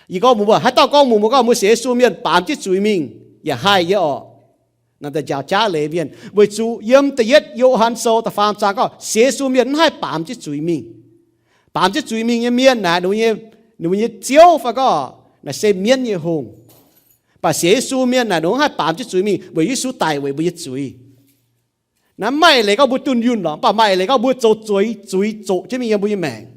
Yie gorngv mbuox mbuo, haaix dauh gorngv mbuox mbuo gorngv mbuo sienx Yesu mienh baamz jienv zuiz mingh, yaac haih nyei oc. Naaiv deix njaaux jaav leiz mienh, weic zuqc yiem da'yietv Yo^han Sou da'faam zaang gorngv sienx Yesu mienh mv haih baamz jienv zuiz mingh. Baamz jienv zuiz mingh nyei mienh naaic, ninh mbuo nyei ziouv fai gorngv naaic se mienv nyei hungh. Mv baac sienx Yesu mienh naaic, ninh mbuo mv haih baamz jienv zuiz mingh weic Yesu daic weic mbuo nyei zuiz. Naaiv mv maaih eix leiz gorngv mbuo dunh yunh lorqc, mv baac maaih eix leiz gorngv mbuo zoux zuiz, zuiz zoqc jienv mingh yiem mbuo nyei maengc.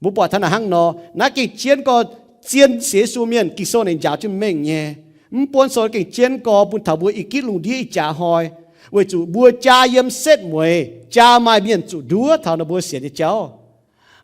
Mbuo buatc taux naaic hnangv nor, naaiv gengh jienv gorx, zien sienx Yesu mienh Ging-Sou ninh njaaux jienv mengh nyei. Mv buonv sou gengh jienv gorx bun taux mbuo ih gitv lungh ndiev ih jaax hnoi, weic zuqc mbuo jaa yiem setv mueiz, jaa maaih mienh zuqc nduov taux ninh mbuo sienx nyei jauv.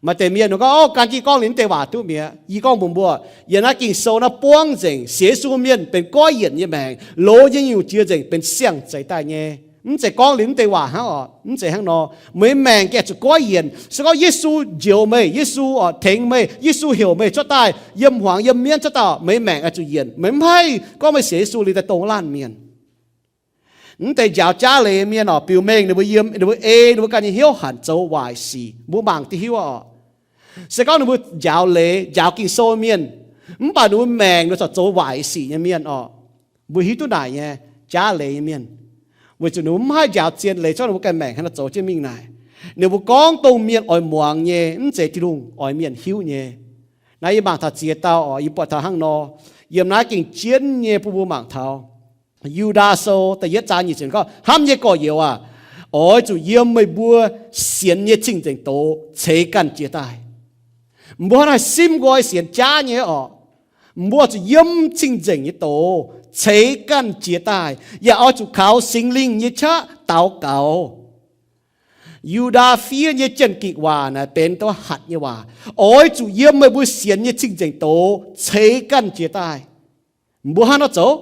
Maaih deix mienh ninh gorngv, Ov, gan jienv gorngv liuz mv deix waac duqv mi'aqv. Yie gorngv mbuox mbuo, yiem naaiv Ging-Sou naaiv buangv nzengc sienx Yesu mienh benx goiv yienc nyei maengc, loz nyei nyungc jiex nzengc benx siang-zeix daaih nyei. Mv zeiz gorngv liuz mv deix waac hnangv oc. Mv zeiz hnangv nor. Meih maengc gengh zuqc goiv yienc. Se gorngv Yesu njoux meih, Yesu oc tengx meih, Yesu heuc meih cuotv daaih yiem hmuangx yiem mienv cuotv daaih, meih maengc oix zuqc yienc. Meih mv haih gorngv meih sienx Yesu liuz daaih dongh laanh mienh. Mv deix njaaux jaav leiz mienh oc, biux mengh ninh mbuo yiem, ninh mbuo ei ninh mbuo ganh nyei hnyouv hanc zoux waaic sic. Mbuo mangc duqv hiuv oc. Se gorngv ninh mbuo njaaux leiz, njaaux Ging-Sou mienh, mv baac ninh mbuo maengc ninh corc zoux waaic sic nyei mienh oc, mbuo hiuv duqv naaic nyei, jaav leiz nyei mienh. Weic zuqc ninh mbuo mv haih njaaux zien leiz, corc ninh mbuo ganh maengc hnangv nor zoux jienv mingh naaic. Ninh mbuo gorngv dongh mienh oix muangx nyei, mv zeiz Tin-Hungh oix mienh hiuv nyei. Naaiv yie mangc taux ziex dauh oc, yie buatc taux hnangv nor, yiem naaiv gengh jienv nyei bun mbuo mangc taux. Yu^ndaa Sou da'yietv zaang nyic ziepc gorngv, Hnamv nyei gorx-youz aac, oix zuqc yiem meih mbuo sienx nyei cing-nzengc doz ceix ganh jiez daaih. Mbuo hnangv naaiv simv nqoi sienx jaav nyei orqc, mbuo zuqc yiem cing-nzengc nyei doz ceix ganh jiez daaih, yaac oix zuqc kaux Singx Lingh nyei qaqv daux gaux. Yu^ndaa fiev nyei jien-gikc waac naaic benx douz hatc nyei waac, oix zuqc yiem meih mbuo sienx nyei cing-nzengc doz ceix ganh jiez daaih. Mbuo hnangv nor zoux,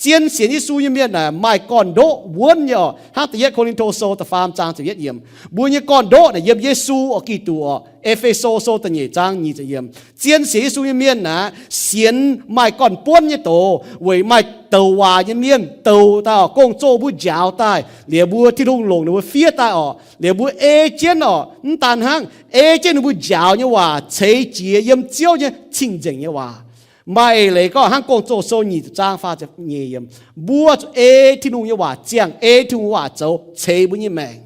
zien sienx Yesu nyei mienh naaic maaih gorn-ndoqv wuonv nyei orqc. Hnangv da'yietv Ko^lin^to Sou da'faam zaang ziepc yietv yiemc, mbuo nyei gorn-ndoqv naaic yiem Yesu orqc, Giduc orqc. E^fe^so Sou da'nyeic zaang nyic ziepc yiemc, zien sienx Yesu nyei mienh naaic sienx maaih gorn-buonv nyei doz, weic maaih douc waac nyei mienh douc daaih orqc, gong-zoh mbuo njaaux daaih, liuz mbuo Tin-Hungh longc ninh mbuo fiev daaih orqc, liuz mbuo ei jienv orqc. Mv daan hnangv, ei jienv ninh mbuo njaaux nyei waac ceix jiez yiem Ziouv nyei cing-nzengc nyei waac. Maaih eix leiz gorngv hnangv Gong-Zoh Sou nyic ziepc zaang faah ziepc nyeic yiemc, mbuo zuqc ei Tin-Hungh nyei waac ziangh, ei Tin-Hungh waac zoux ceix mbuo nyei maengc.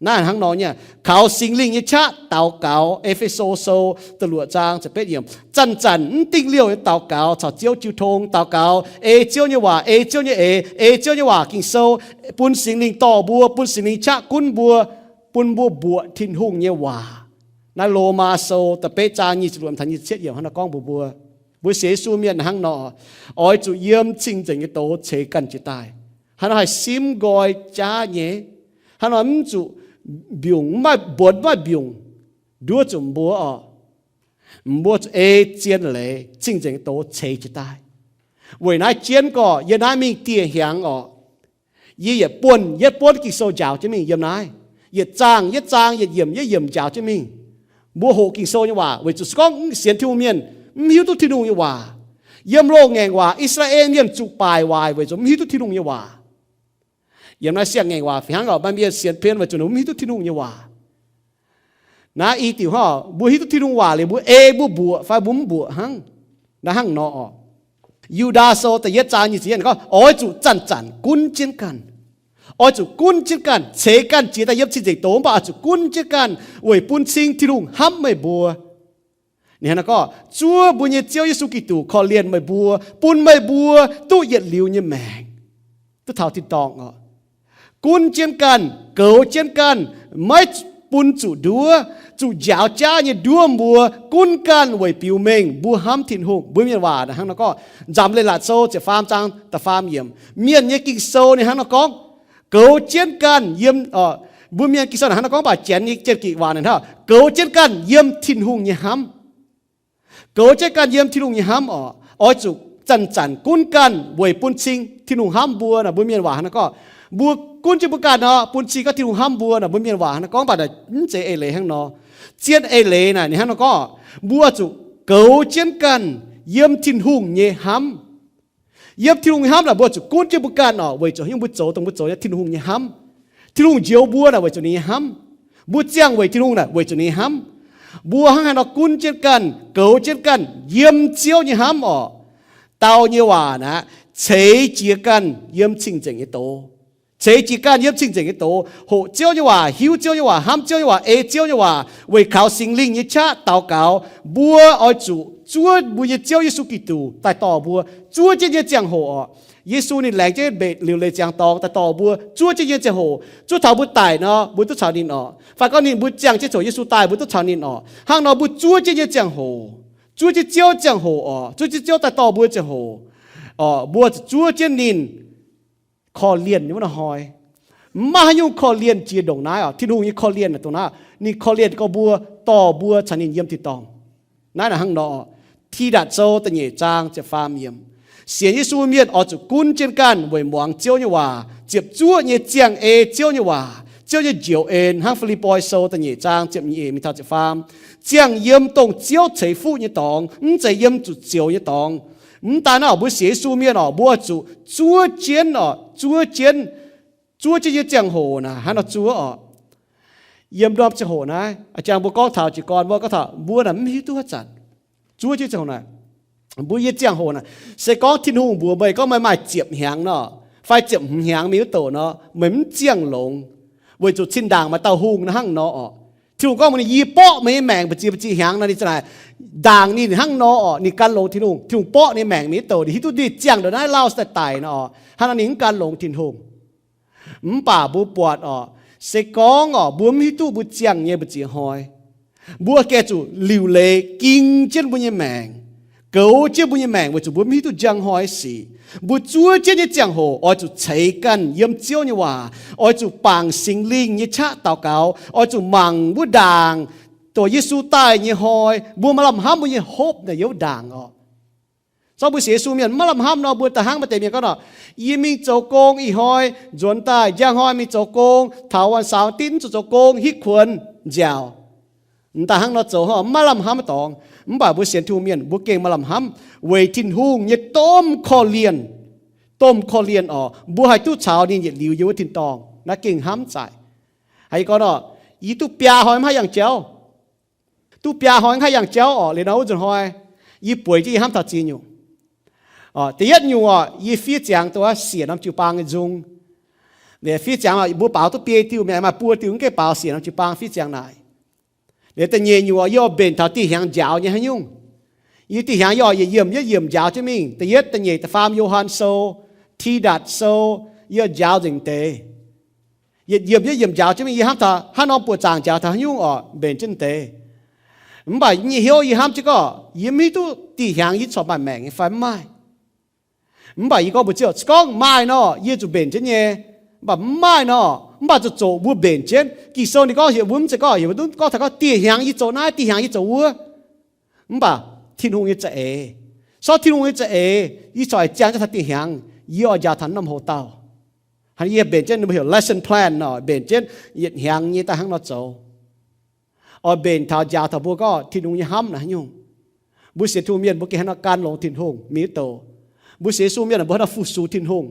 Naaiv hnangv nor nyei, kaux Singx Lingh nyei qaqv daux gaux. E^fe^so Sou da'luoqc zaang ziepc betv yiemc, zanc-zanc mv dingh liouh nyei daux gaux caux Ziouv jiu tong, daux gaux ei Ziouv nyei waac, ei Ziouv nyei eix, ei Ziouv nyei waac Ging-Sou, bun Singx Lingh dorh mbuo, bun Singx Lingh qaqv gunv mbuo, bun mbuo mbuoqc Tin-Hungh nyei waac. Naaiv Lomaa Sou da'betv zaang nyic ziepc luoqc taux nyic ziepc cietv yiemc hnangv nor gorngv mbuox mbuo, mbuo sienx Yesu mienh hnangv nor, oix zuqc yiem cing-nzengc nyei doz ceix ganh jiez daaih. Hnangv nor haih simv nqoi jaav nyei. Hnangv nor mv zuqc mbiungc, mv maaih mbuonx, mv maaih mbiungc nduov zuqc mbuo orqc. Mbuo zuqc ei zien leiz cing-nzengc nyei doz ceix jiez daaih. Weic naaiv jienv gorqv yie naaiv mingh dieh hiaangx orqc, yie yietc buonv yietc buonv Ging-Sou njaaux jienv mingh yiem naaiv. Yietc zaang yietc zaang, yietc yiemc yietc yiemc njaaux jienv mingh. Mbuo hoqc Ging-Sou nyei waac weic zuqc se gorngv sienx Tin-Hungh mienh mv hiuv duqv Tin-Hungh nyei waac. Yiem loz-ngaengc waac, I^saa^laa^en mienh zuqc baaic waaic weic zuqc mv hiuv duqv Tin-Hungh nyei waac. Yiem naaiv siang-ngaengc waac fih hnangv orqc, maaih mienh sienx pien weic zuqc ninh mv hiuv duqv Tin-Hungh nyei waac. Naaiv i diuc hnangv, mbuo hiuv duqv Tin-Hungh waac liuz mbuo ei mbuo mbuoqc fai mbuo mv mbuoqc hnangv. Naaiv hnangv nor orqc. Yu^ndaa Sou da'yietv zaang nyic ziepc yietv gorngv, oix zuqc zanc-zanc gunv jienv ganh. Oix zuqc gunv jienv ganh, ceix ganh jiex daaih yiem cing-nzengc doz, mv baac oix zuqc gunv jienv ganh weic bun cing Tin-Hungh hnamv meih mbuo. Ninh hnangv naaiv gorngv, zuov mbuo nyei Ziouv Yesu Giduc korv-lienh meih mbuo, bun meih mbuo duqv yietc liuz nyei maengc, duqv taux tin-dorngh orqc. Gunv jienv ganh, goux jienv ganh, maiv bun zuqc nduov, zuqc njaaux jaav nyei nduov mbuo, gunv ganh weic biux mengh mbuo hnamv Tin-Hungh. Mbuo mienh waac hnangv nor gorngv, Nzamc Leiz-Latc Sou ziepc faam zaang da'faam yiemc, mienh nyei Ging-Sou ninh hnangv nor gorngv, goux jienv ganh yiem, mbuo mienh Ging-Sou naaic hnangv nor gorngv, mv baac Janx nyei jien-gikc waac naaic hnangv, goux jienv ganh yiem Tin-Hungh nyei hnamv. Goux jienv ganh yiem Tin-Hungh nyei hnamv orqc. Oix zuqc zanc-zanc gunv ganh weic bun cing Tin-Hungh hnamv mbuo naaic. Mbuo mienh waac hnangv nor gorngv, mbuo gunv jienv mbuo ganh nor, bun cing gorngv Tin-Hungh hnamv mbuo naaic. Mbuo mienh waac hnangv nor gorngv, mv baac naaic mv zeiz eix leiz hnangv nor. Zien eix leiz naaic ninh hnangv nor gorngv, mbuo zuqc goux jienv ganh yiem Tin-Hungh nyei hnamv. Yiem Tin-Hungh nyei hnamv naaic mbuo zuqc gunv jienv mbuo ganh orqc, weic zuqc haaix nyungc mbuo zoux dongh mbuo zoux nyei Tin-Hungh nyei hnamv. Tin-Hungh njoux mbuo naaic weic zuqc ninh nyei hnamv. Mbuo ziangh weic Tin-Hungh naaic weic zuqc ninh nyei hnamv. Mbuo hnangv haaix nor gunv jienv ganh, goux jienv ganh yiem Ziouv nyei hnamv orqc. Dau nyei waac naaic, ceix jiez ganh yiem cing-nzengc nyei doz. Ceix jiez ganh yiem cing-nzengc nyei doz, hoqc Ziouv nyei waac, hiuv Ziouv nyei waac, hnamv Ziouv nyei waac, ei Ziouv nyei waac, weic kaux Singx Lingh nyei qaqv daux gaux. Mbuo oix zuqc zuov mbuo nyei Ziouv Yesu Giduc daaih dorh mbuo, zuov jienv nyei ziangh hoc orqc. Yesu ninh laengz jienv mbeix liuc leiz ziangx dorngx daaih dorh mbuo, zuov jienv nyei ziangh hoc, zuov taux mbuo daic nor, mbuo duqv caux ninh orqc. Fai gorngv ninh mbuo ziangh jienv ziouc Yesu daaih, mbuo duqv caux ninh orqc. Hnangv nor mbuo zuov jienv nyei ziangh hoc, zuov jienv Ziouv ziangh hoc orqc, zuov jienv Ziouv daaih dorh mbuo ziangh hoc orqc, mbuo zuqc zuov jienv ninh korv-lienh nyei wuov hnoi. Mv maaih haaix nyungc korv-lienh jiex ndongc naaiv orqc. Tin-Hungh nyei korv-lienh dongh naaiv, ninh korv-lienh gorx mbuo, dorh mbuo caux ninh yiem tin-dorngh. Naaiv naaic hnangv nor, Tidatc Sou da'nyeic zaang ziepc faam yiemc, sienx Yesu mienh oix zuqc gunv jienv ganh weic muangx Ziouv nyei waac, ziepc zuoqv nyei ziangh ei Ziouv nyei waac, Ziouv nyei njoux en, hnangv Fi^lipv^poi Sou da'nyeic zaang ziepc nyeic mingh taux ziepc faam, ziangh yiem dongh Ziouv ceix fuqv nyei dorngx, mv zeiz yiem zuqc zioux nyei dorngx. Mv daan naaiv orqc, mbuo sienx Yesu mienh orqc, mbuo zuqc zuov jienv orqc, zuov jienv, zuov jienv nyei ziangh hoc naaic hnangv nor zuov orqc. Yiem ndorm ziangh hoc naaiv, a'jang mbuo gorngv taux jiez gorn mbuo gorngv taux mbuo naaic mv hiuv duqv haaix zanc zuov jienv ziangh hoc naaic. Mbuo nyei ziangh hoc naaic, se gorngv Tin-Hungh mbuox meih gorngv meih maaih ziepc hnyangx nor, fai ziepc hmz hnyangx mingh wuov douc nor, meih mv ziangh longx, weic zuqc zinh ndaangc maaih dauh hungh naaiv hnangv nor orqc. Tin-Hungh gorngv mbuox ninh, yie borqv meih nyei maengc mbu'ziex mbu'ziex hnyangx nor, ninh za'naaic ndaangc ninh hnangv nor oc, ninh gan longx Tin-Hungh. Tin-Hungh borqv ninh maengc mingh duqv doqc, ninh hiuv duqv ninh ziangh nduqc naaiv lauh daaih daic nor oc, hnangv nor ninh mv gan longx Tin-Hungh. Mv baac mbuo buatc oc, se gorngv oc mbuo mv hiuv duqv mbuo ziangh nyei mbu'ziex hnoi, mbuo gengh zuqc liuc leiz ging jienv mbuo nyei maengc, goux jienv mbuo nyei maengc weic zuqc mbuo mv hiuv duqv njang hnoi sic. Mbuo zuov jienv nyei ziangh hoc oix zuqc ceix ganh yiem Ziouv nyei waac, oix zuqc bangc Singx Lingh nyei qaqv daux gaux, oix zuqc mangc wuov ndaangc, dongh Yesu daaih nyei hnoi mbuo maaih lamh hnamv mbuo nyei hopv naaic yiem wuov ndaangc oc. Zorqv mbuo sienx Yesu mienh maiv lamh hnamv nor, mbuo da'hnangv maaih deix mienh gorngv nor, yie mingh zoux gong ih hnoi nzuonx daaih, njang hnoi mingh zoux gong, taux วันเสาร์อาทิตย์ zuqc zoux gong hitv kuonx nziaauc. M'daaih hnangv nor zoux maiv lamh hnamv dorngx. Mv baac mbuo sienx Tin-Hungh mienh mbuo gengh maaih lamh hnamv weic Tin-Hungh nyei domh korv-lienh. Domh korv-lienh oc, mbuo haih duqv caux ninh yietc liuz yiem wuov tin-dorngh, naaiv gengh hnamv zaaic. Haiz yie gorngv nor, yie duqv biaa hnoi maiv haih yangh jauv. Duqv biaa hnoi maiv haih yangh jauv oc, liuz nor wuov nzunc hnoi yie bueix jienv yie hnamv taux ziex nyungc. Da'yietv nyungc oc, yie fiev ziangx dongh wuov siec norm jiu-baang nyei nzung. Fiev ziangx oc, mbuo baaux duqv biei diuh, mienh maaih buo diuh mv gaengh baaux siec norm jiu-baang fiev ziangx naaic. Liuz da'nyeic nyungc oc, yie oix mbenc taux dieh hnyangx njaaux nyei haaix nyungc. Yie dieh hnyangx yie oix yietc yiemc yietc yiemc njaaux jienv mingh, da'yietv, da'nyeic, da'faam Yo^han Sou, Tidatc Sou, yie oix njaaux nzengc deix. Yietc yiemc yietc yiemc njaaux jienv mingh, yie hnamv taux haaix norm buoqc zaangc njaaux taux haaix nyungc oc, mbenc jienv deix. Mv baac nyei hnyouv yie hnamv jienv gorngv yie mv hiuv duqv dieh hnyangx yie corc maaih maengc nyei fai mv maaih. Mv baac yie gorngv mbuox Ziouv, se gorngv maaih nor, yie zuqc mbenc jienv nyei. Mv baac mv maaih nor, mv baac zuqc zoqc mbuo mbenc jienv. Ging-Sou ninh gorngv heuc mbuo mv zeiz gorngv, heuc mbuo duqv gorngv taux gorngv dieh hnyangx yie zoux naaiv, dieh hnyangx yie zoux wuov. Mv baac Tin-Hungh nyei za'eix, sortv Tin-Hungh nyei za'eix, yie corc ziangh jienv taux dieh hnyangx, yie oix njaaux taux norm hoc dauh. Hnangv yie mbenc jienv ninh mbuo heuc lesson plan nor, mbenc jienv yietc hnyangx nyei daaih hnangv nor zoux. Oix mbenc taux njaaux taux mbuo gorngv Tin-Hungh nyei hnamv naaic haaix nyungc. Mbuo sienx Tin-Hungh mienh mbuo gengh hnangv nor gan longx Tin-Hungh mingh duqv doqc. Mbuo sienx Yesu mienh mbuo hnangv nor fu-sux Tin-Hungh.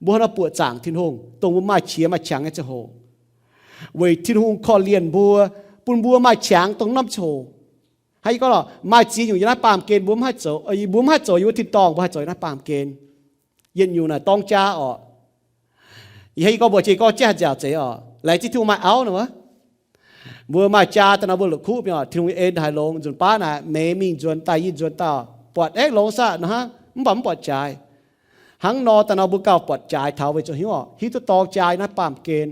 Mbuo hnangv nor buoqc zaangc Tin-Hungh dongh mbuo maaih qiex maaih qangx nyei ziangh hoc, weic Tin-Hungh korv-lienh mbuo, bun mbuo maaih qangx dongh norm ziangh hoc. Hnangv yie gorngv lorqc, maaih ziex nyungc yiem naaiv baamh gen mbuo mv haih zoux, mbuo mv haih zoux yiem wuov tin-dorngh, mbuo haih zoux yiem naaiv baamh gen. Yietc nyungc naaic dorng jaa orqc. Ih hnoi yie gorngv mbuox jiex gorngv jaax nziaauc zeiz orqc, laengz zingh Tin-Hungh maaih auv nor wuov. Mbuo maaih jaa daaih nor mbuo la'kuqv mingh orqc, Tin-Hungh nyei en haiz longx, nzunc baav naaic meix mingh nzuonx daaih yie nzuonx daaih buatc aengx longx saah nor hnangv, mv baac mv buatc jaaix. Hnangv nor daaih nor mbuo gauh buatc jaaix taux weic zuqc hiuv orqc, hiuv duqv dorng jaa yiem naaiv baamh gen,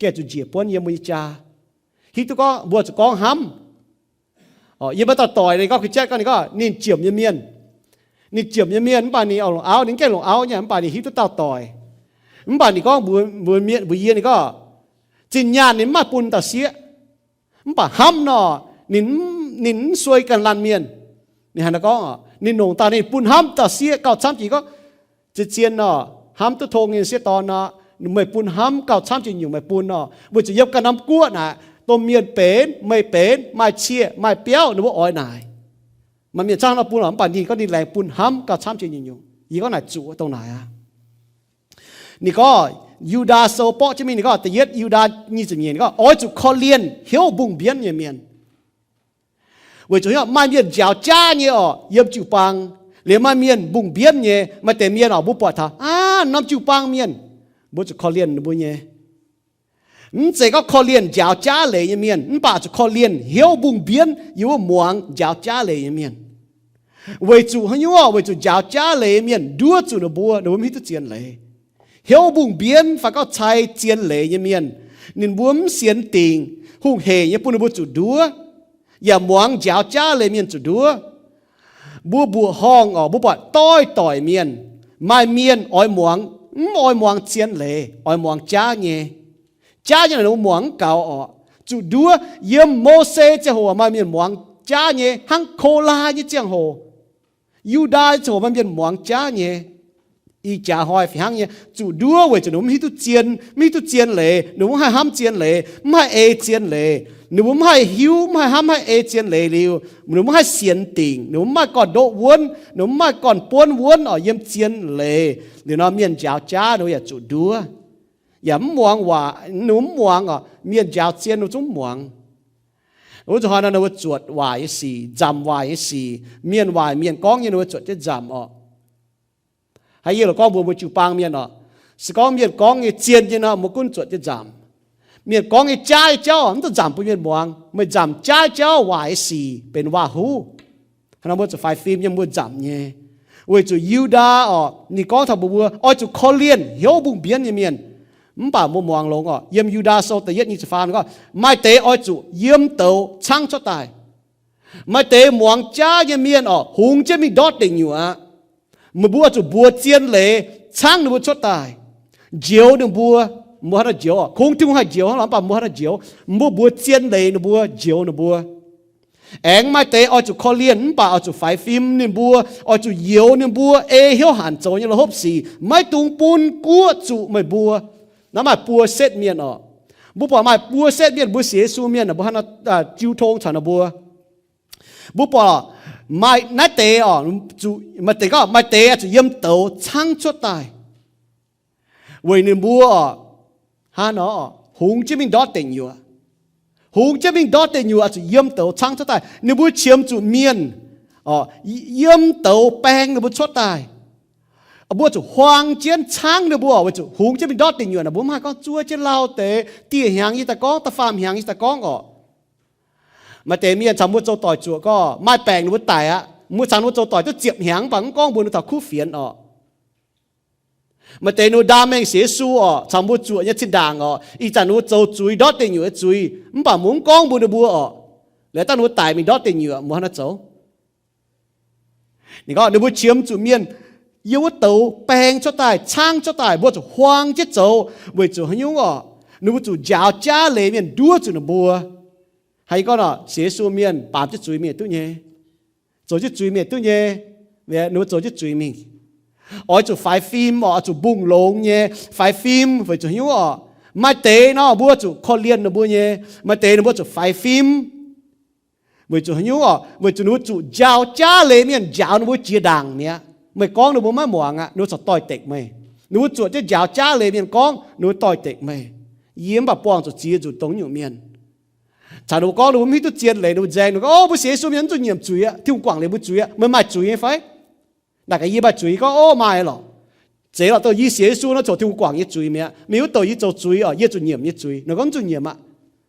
gengh zuqc njiec buonv yiem mbuo nyei jaa. Hiuv duqv gorngv mbuo zuqc gorngv hnamv. Yiem wuov dauh doic ninh gorngv, Ka'jatv gorngv, ninh gorngv ninh nziemc nyei mienh. Ninh ziemc nyei mienh mv baac ninh longc auv, ninh mv gaengh longc auv nyei, mv baac ninh hiuv duqv dauh doic. Mv baac ninh gorngv mbuox mienh, mbuox yie, ninh gorngv zinh nyaanh ninh mv maaih bun dauh sieqv. Mv baac hnamv nor, ninh, ninh mv suei ganh laanh mienh. Ninh haaix nor gorngv, ninh longc daaih ninh bun hnamv dauh sieqv gauh camv jiex gorngv, zien-zien nor, hnamv duqv tong nyei sieqv dorn nor, meih bun hnamv gauh camv jiex nyungc meih bun nor, weic zuqc yiem ganh norm guoqv naaic, domh mienh benx, meih benx, maaih cie maaih biauv ninh mbuo oix naaic. Maaih mienh camv nor bun lorqc, mv baac ninh gorngv ninh laengz bun hnamv gauh camv jiex nyungc-nyungc. Yie gorngv naaic zuqc dongh naaic aqv. Ninh gorngv, Yu^ndaa Sou borqv jienv mingh, ninh gorngv da'yietv Yu^ndaa nyic ziepc nyeic, ninh gorngv oix zuqc korv-lienh hnyouv mbungh mbienv nyei mienh. Weic zuqc maaih mienh njaaux jaav nyei orqc, yiem jiu-baang. Liuz maaih mienh mbungh mbienv nyei, maaih deix mienh orqc, mbuo buatc taux aav norm jiu-baang mienh, mbuo zuqc korv-lienh ninh mbuo nyei. Mv zeiz gorngv korv-lienh njaaux jaav leiz nyei mienh, mv baac zuqc korv-lienh hnyouv mbungh mbienv yiem wuov muangx njaaux jaav leiz nyei mienh. Weic zuqc haaix nyungc? Weic zuqc njaaux jaav leiz nyei mienh nduov zuqc ninh mbuo, ninh mbuo mv hiuv duqv zien leiz. Hnyouv mbungh mbienv fai gorngv cai zien leiz nyei mienh, ninh mbuo mv sienx dingc, hungh hec nyei bun ninh mbuo zuqc nduov, yaac muangx njaaux jaav leiz mienh zuqc nduov. Mbuo mbuoqc horngh orqc, mbuo buatc doix-doic mienh, maaih mienh oix muangx, mv oix muangx zien leiz, oix muangx jaav nyei. Jaav nyei naaic ninh mbuo muangx mv gaux orqc, zuqc nduov. Yiem Mose ziangh hoc maaih mienh muangx jaav nyei hnangv Kolaa nyei ziangh hoc. Yu^ndaa ziangh hoc maaih mienh muangx jaav nyei. Ih jaax hnoi fih hnangv nyei, zuqc nduov weic zuqc ninh mbuo mv hiuv duqv zien, mv hiuv duqv zien leiz, ninh mbuo mv haih hnamv zien leiz, mv haih ei zien leiz, ninh mbuo mv haih hiuv, mv haih hnamv, mv haih ei zien leiz liuz, ninh mbuo mv haih sienx dingc, ninh mbuo mv maaih gorn-ndoqv wuonv, ninh mbuo mv maaih gorn-buonv wuonv orqc yiem zien leiz. Liuz nor mienh njaaux jaav ninh mbuo yaac zuqc nduov, yaac mv muangx waac, ninh mbuo mv muangx orqc. Mienh njaaux zien ninh mbuo zungv mv muangx. Wuov zuqc hnoi nor ninh mbuo zuotc waaic nyei sic, nzamc waaic nyei sic, mienh waaic mienh gorngv nyei ninh mbuo zuotc jienv nzamc orqc. Haiz yie lorqc gorngv mbuox mbuo jiu-baang mienh orqc, se gorngv mienh gorngv nyei zien nyei nor, mbuo gunv zuotc jienv nzamc. Mienh gorngv nyei jaav nyei jauv mv dungx nzamc bun mienh muangx. Meih nzamc jaav nyei jauv waaic sic benx waac-huv. Hnangv naaic mbuo zuqc faix fim yiem mbuo nzamc nyei. Weic zuqc Yu^ndaa orqc, ninh gorngv taux mbuox mbuo oix zuqc korv-lienh hnyouv mbungh mbienv nyei mienh. Mv baac mbuo muangx longx orqc, yiem Yu^ndaa Sou da'yietv nyic ziepc faam ninh gorngv, maaih deix oix zuqc yiem douz caangv cuotv daaih. Maaih deix muangx jaav nyei mienh orqc, hungx jienv mingh ndortv deic nyuoqc aqv. Meih mbuo oix zuqc mbuox zien leiz caangv ninh mbuo cuotv daaih, njoux ninh mbuo. Mbuo hnangv nor njoux orqc, kungx Tin-Hungh haih njoux hnangv lorqc, mv baac mbuo hnangv nor njoux, mbuo mbuox zien leiz ninh mbuo, njoux ninh mbuo. Aengx maaih deix oix zuqc korv-lienh mv baac oix zuqc faix fim ninh mbuo, oix zuqc youx ninh mbuo ei hnyouv hanc zoux nyei la'hopv sic, maiv dungx bun guoqv zuqc meih mbuo. Naaiv maaih buo setv mienh orqc. Mbuo buatc maaih buo setv mienh, mbuo sienx Yesu mienh, mbuo hnangv nor jiu tong caux ninh mbuo. Mbuo buatc maaih naaiv deix orqc, maaih deix gorngv maaih deix zuqc yiem douz caangv cuotv daaih. Weic ninh mbuo orqc, hnangv nor hungx jienv mingh ndortv deic nyuoqc. Hungx jienv mingh ndortv deic nyuoqc zuqc yiem douz caangv cuotv daaih. Ninh mbuo qiemx zuqc mienh yiem douz baeng ninh mbuo cuotv daaih. Mbuo zuqc huaang jienv caangv ninh mbuo weic zuqc hungx jienv mingh ndortv deic nyuoqc naaic, mbuo mv haih gorngv zuov jienv lauh deix, dieh hnyangx yie daaih gorngv, da'faam hnyangx yie daaih gorngv orqc. Maaih deix mienh caux mbuo zoux doic zuoqc gorngv maaih baengc ninh mbuo daic aqv, mbuo caux ninh mbuo zoux doic duqv ziepc hnyangx mv baac mv gorngv mbuox ninh taux kuv fienx orqc. Maaih deix ninh mbuo ndaam mengh sienx Yesu orqc, caux mbuo zuoqc nyei zinh ndaangc orqc, ih zanc ninh mbuo zoux zuiz, ndortv deic nyuoqc nyei zuiz, mv baac mbuo mv gorngv mbuox ninh mbuo orqc. Laaix dangh ninh mbuo daic mingh ndortv deic nyuoqc, mbuo hnangv naaiv zoux. Ninh gorngv ninh mbuo qiemx zuqc mienh yiem wuov douz baeng cuotv daaih, caangv cuotv daaih, mbuo zuqc huaang jienv zoux weic zuqc haaix nyungc orqc? Ninh mbuo zuqc njaaux jaav leiz mienh nduov zuqc ninh mbuo. Hnangv yie gorngv nor, sienx Yesu mienh baamz jienv zuiz mienh duqv nyei, zoux jienv zuiz mienh duqv nyei. Ninh mbuo zoux jienv zuiz mingh. Oix zuqc faix fim orqc, oix zuqc mbungh longx nyei faix fim weic zuqc haaix nyungc orqc? Maaih deix nor mbuo zuqc korv-lienh ninh mbuo nyei, maaih deix ninh mbuo zuqc faix fim. Weic zuqc haaix nyungc orqc? Weic zuqc ninh mbuo zuqc njaaux jaav leiz mienh njaaux ninh mbuo jiex ndaangc mi'aqv. Meih gorngv ninh mbuo maiv muangx aqv, ninh mbuo corc doix-dekc meih. Ninh mbuo zuoqc jienv njaaux jaav leiz mienh gorngv, ninh mbuo doix-dekc meih. Yie mv baac buangh zuqc ziex nzunc dongh nyungc mienh. Caux ninh mbuo gorngv ninh mbuo mv hiuv duqv zien leiz, ninh mbuo nzaeng, ninh mbuo gorngv, Ov, mbuo sienx Yesu mienh mv zuqc nyiemc zuiz aqv. Tin-Hungh guangc liuz mbuo zuiz aqv. Meih maaih zuiz nyei fai? Naaic gaax yie maaih zuiz. Yie gorngv, Ov, maaih lorqc. Zeiz lorqc, dongh yie sienx Yesu nor, coc Tin-Hungh guangc nyei zuiz mi'aqv. Mingh wuov douc yie zoux zuiz orqc, yie zuqc nyiemc nyei zuiz. Ninh gorngv, Mv zuqc nyiemc aqv.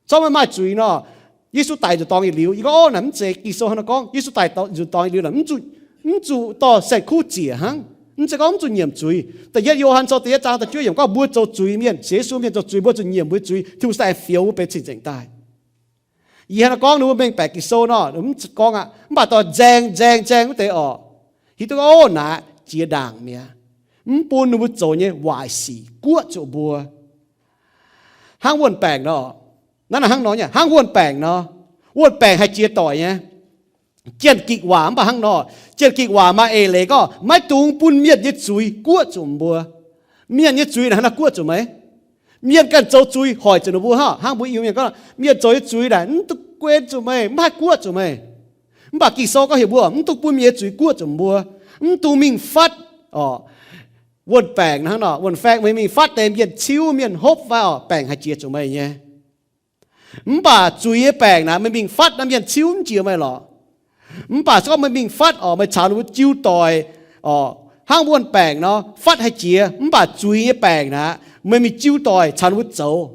Zorqv meih maaih zuiz nor, Yesu daic nzuqc dorngx yietc liuz. Yie gorngv, Ov, naaic mv zeiz. Ging-Sou hnangv nor gorngv, Yesu daic nzuqc dorngx yietc liuz naaic, mv zuqc dorh saeng-kuv ziec hnangv. Mv zeiz gorngv mv zuqc nyiemc zuiz. Da'yietv Yo^han Sou da'yietv zaang da'juov yiemc gorngv mbuo zoux zuiz mienh, sienx Yesu mienh zoux zuiz, mbuo zuqc nyiemc mbuo zuiz, Tin-Hungh se aengx fioux mbuo benx cing-nzengc daaih. Yie hnangv nor gorngv, ninh mbuo mengh baeqc Ging-Sou nor, mv gorngv aqv. Mv baac dorh nzaeng nzaeng nzaeng wuov deix orqc, hiuv duqv gorngv, Ov, naaic jiex ndaangc mi'aqv. Mv bun ninh mbuo zoux nyei waaic sic guoqv zuqc mbuo. Hnangv wuon-baengc nor, naaiv naaic hnangv nor nyei, hnangv wuon-baengc nor, wuon-baengc haih jiex doic nyei. Jien-Gikc waac mv baac hnangv nor, Jien-Gikc waac maaih eix leiz gorngv, maiv dungx bun mienh nyei zuiz guoqv zuqc mbuo. Mienh nyei zuiz naaic hnangv naaiv guoqv zuqc meih. Mienh ganh zoux zuiz hoic zuqc ninh mbuo hnangv. Hnangv mbuo Iu-Mienh gorngv, mienh zoux nyei zuiz naaic mv duqv guen zuqc meih, mv haih guoqv zuqc meih. Mv baac Ging-Sou gorngv heuc mbuo mv dungx bun mienh nyei zuiz guoqv zuqc mbuo. Mv dungx mingh fatv orqc. Wuon-baengc hnangv nor, wuon-faeng meih mingh fatv deix mienh ciuv, mienh hopv fai orqc, baengc haih jiex zuqc meih nyei. Mv baac zuiz nyei baengc naaic meih mingh fatv naaiv, mienh ciuv mv jiex meih lorqc. Mv baac se gorngv meih mingh fatv orqc, meih caux ninh mbuo jiu doic orqc, hnangv wuon-baengc nor, fatv haih jiex. Mv baac zuiz nyei baengc naaic, meih mingh jiu doic caux ninh mbuo zoux.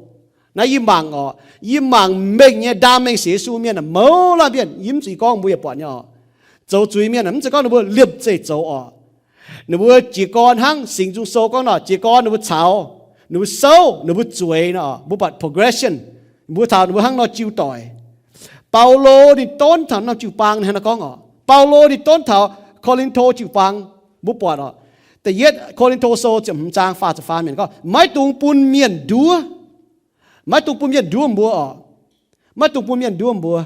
Naaiv yie mangc orqc, yie mangc mengh nyei ndaam mengh sienx Yesu mienh, mouz laanh mienh, yie mv zuqc gorngv, mbuo yaac buatc nyei orqc. Zoux zuiz mienh mv zeiz gorngv ninh mbuo liemh zeih zoux orqc. Ninh mbuo jiez gorn hnangv Singx Nzung Sou gorngv nor, jiez gorn ninh mbuo caux, ninh mbuo souv, ninh mbuo zueiz nor, mbuo buatc progression. Mbuo taux ninh mbuo hnangv nor jiu doic. Baulo ninh donv taux norm jiu-baang hnangv nor gorngv orqc. Baulo ninh donv taux Ko^lin^to jiu-baang, mbuo buatc orqc. Da'yietv Ko^lin^to Sou ziepc hmz zaang faah ziepc faam yiemc gorngv, maiv dungx bun mienh nduov. Maiv dungx bun mienh nduov mbuo orqc. Maiv dungx bun mienh nduov mbuo.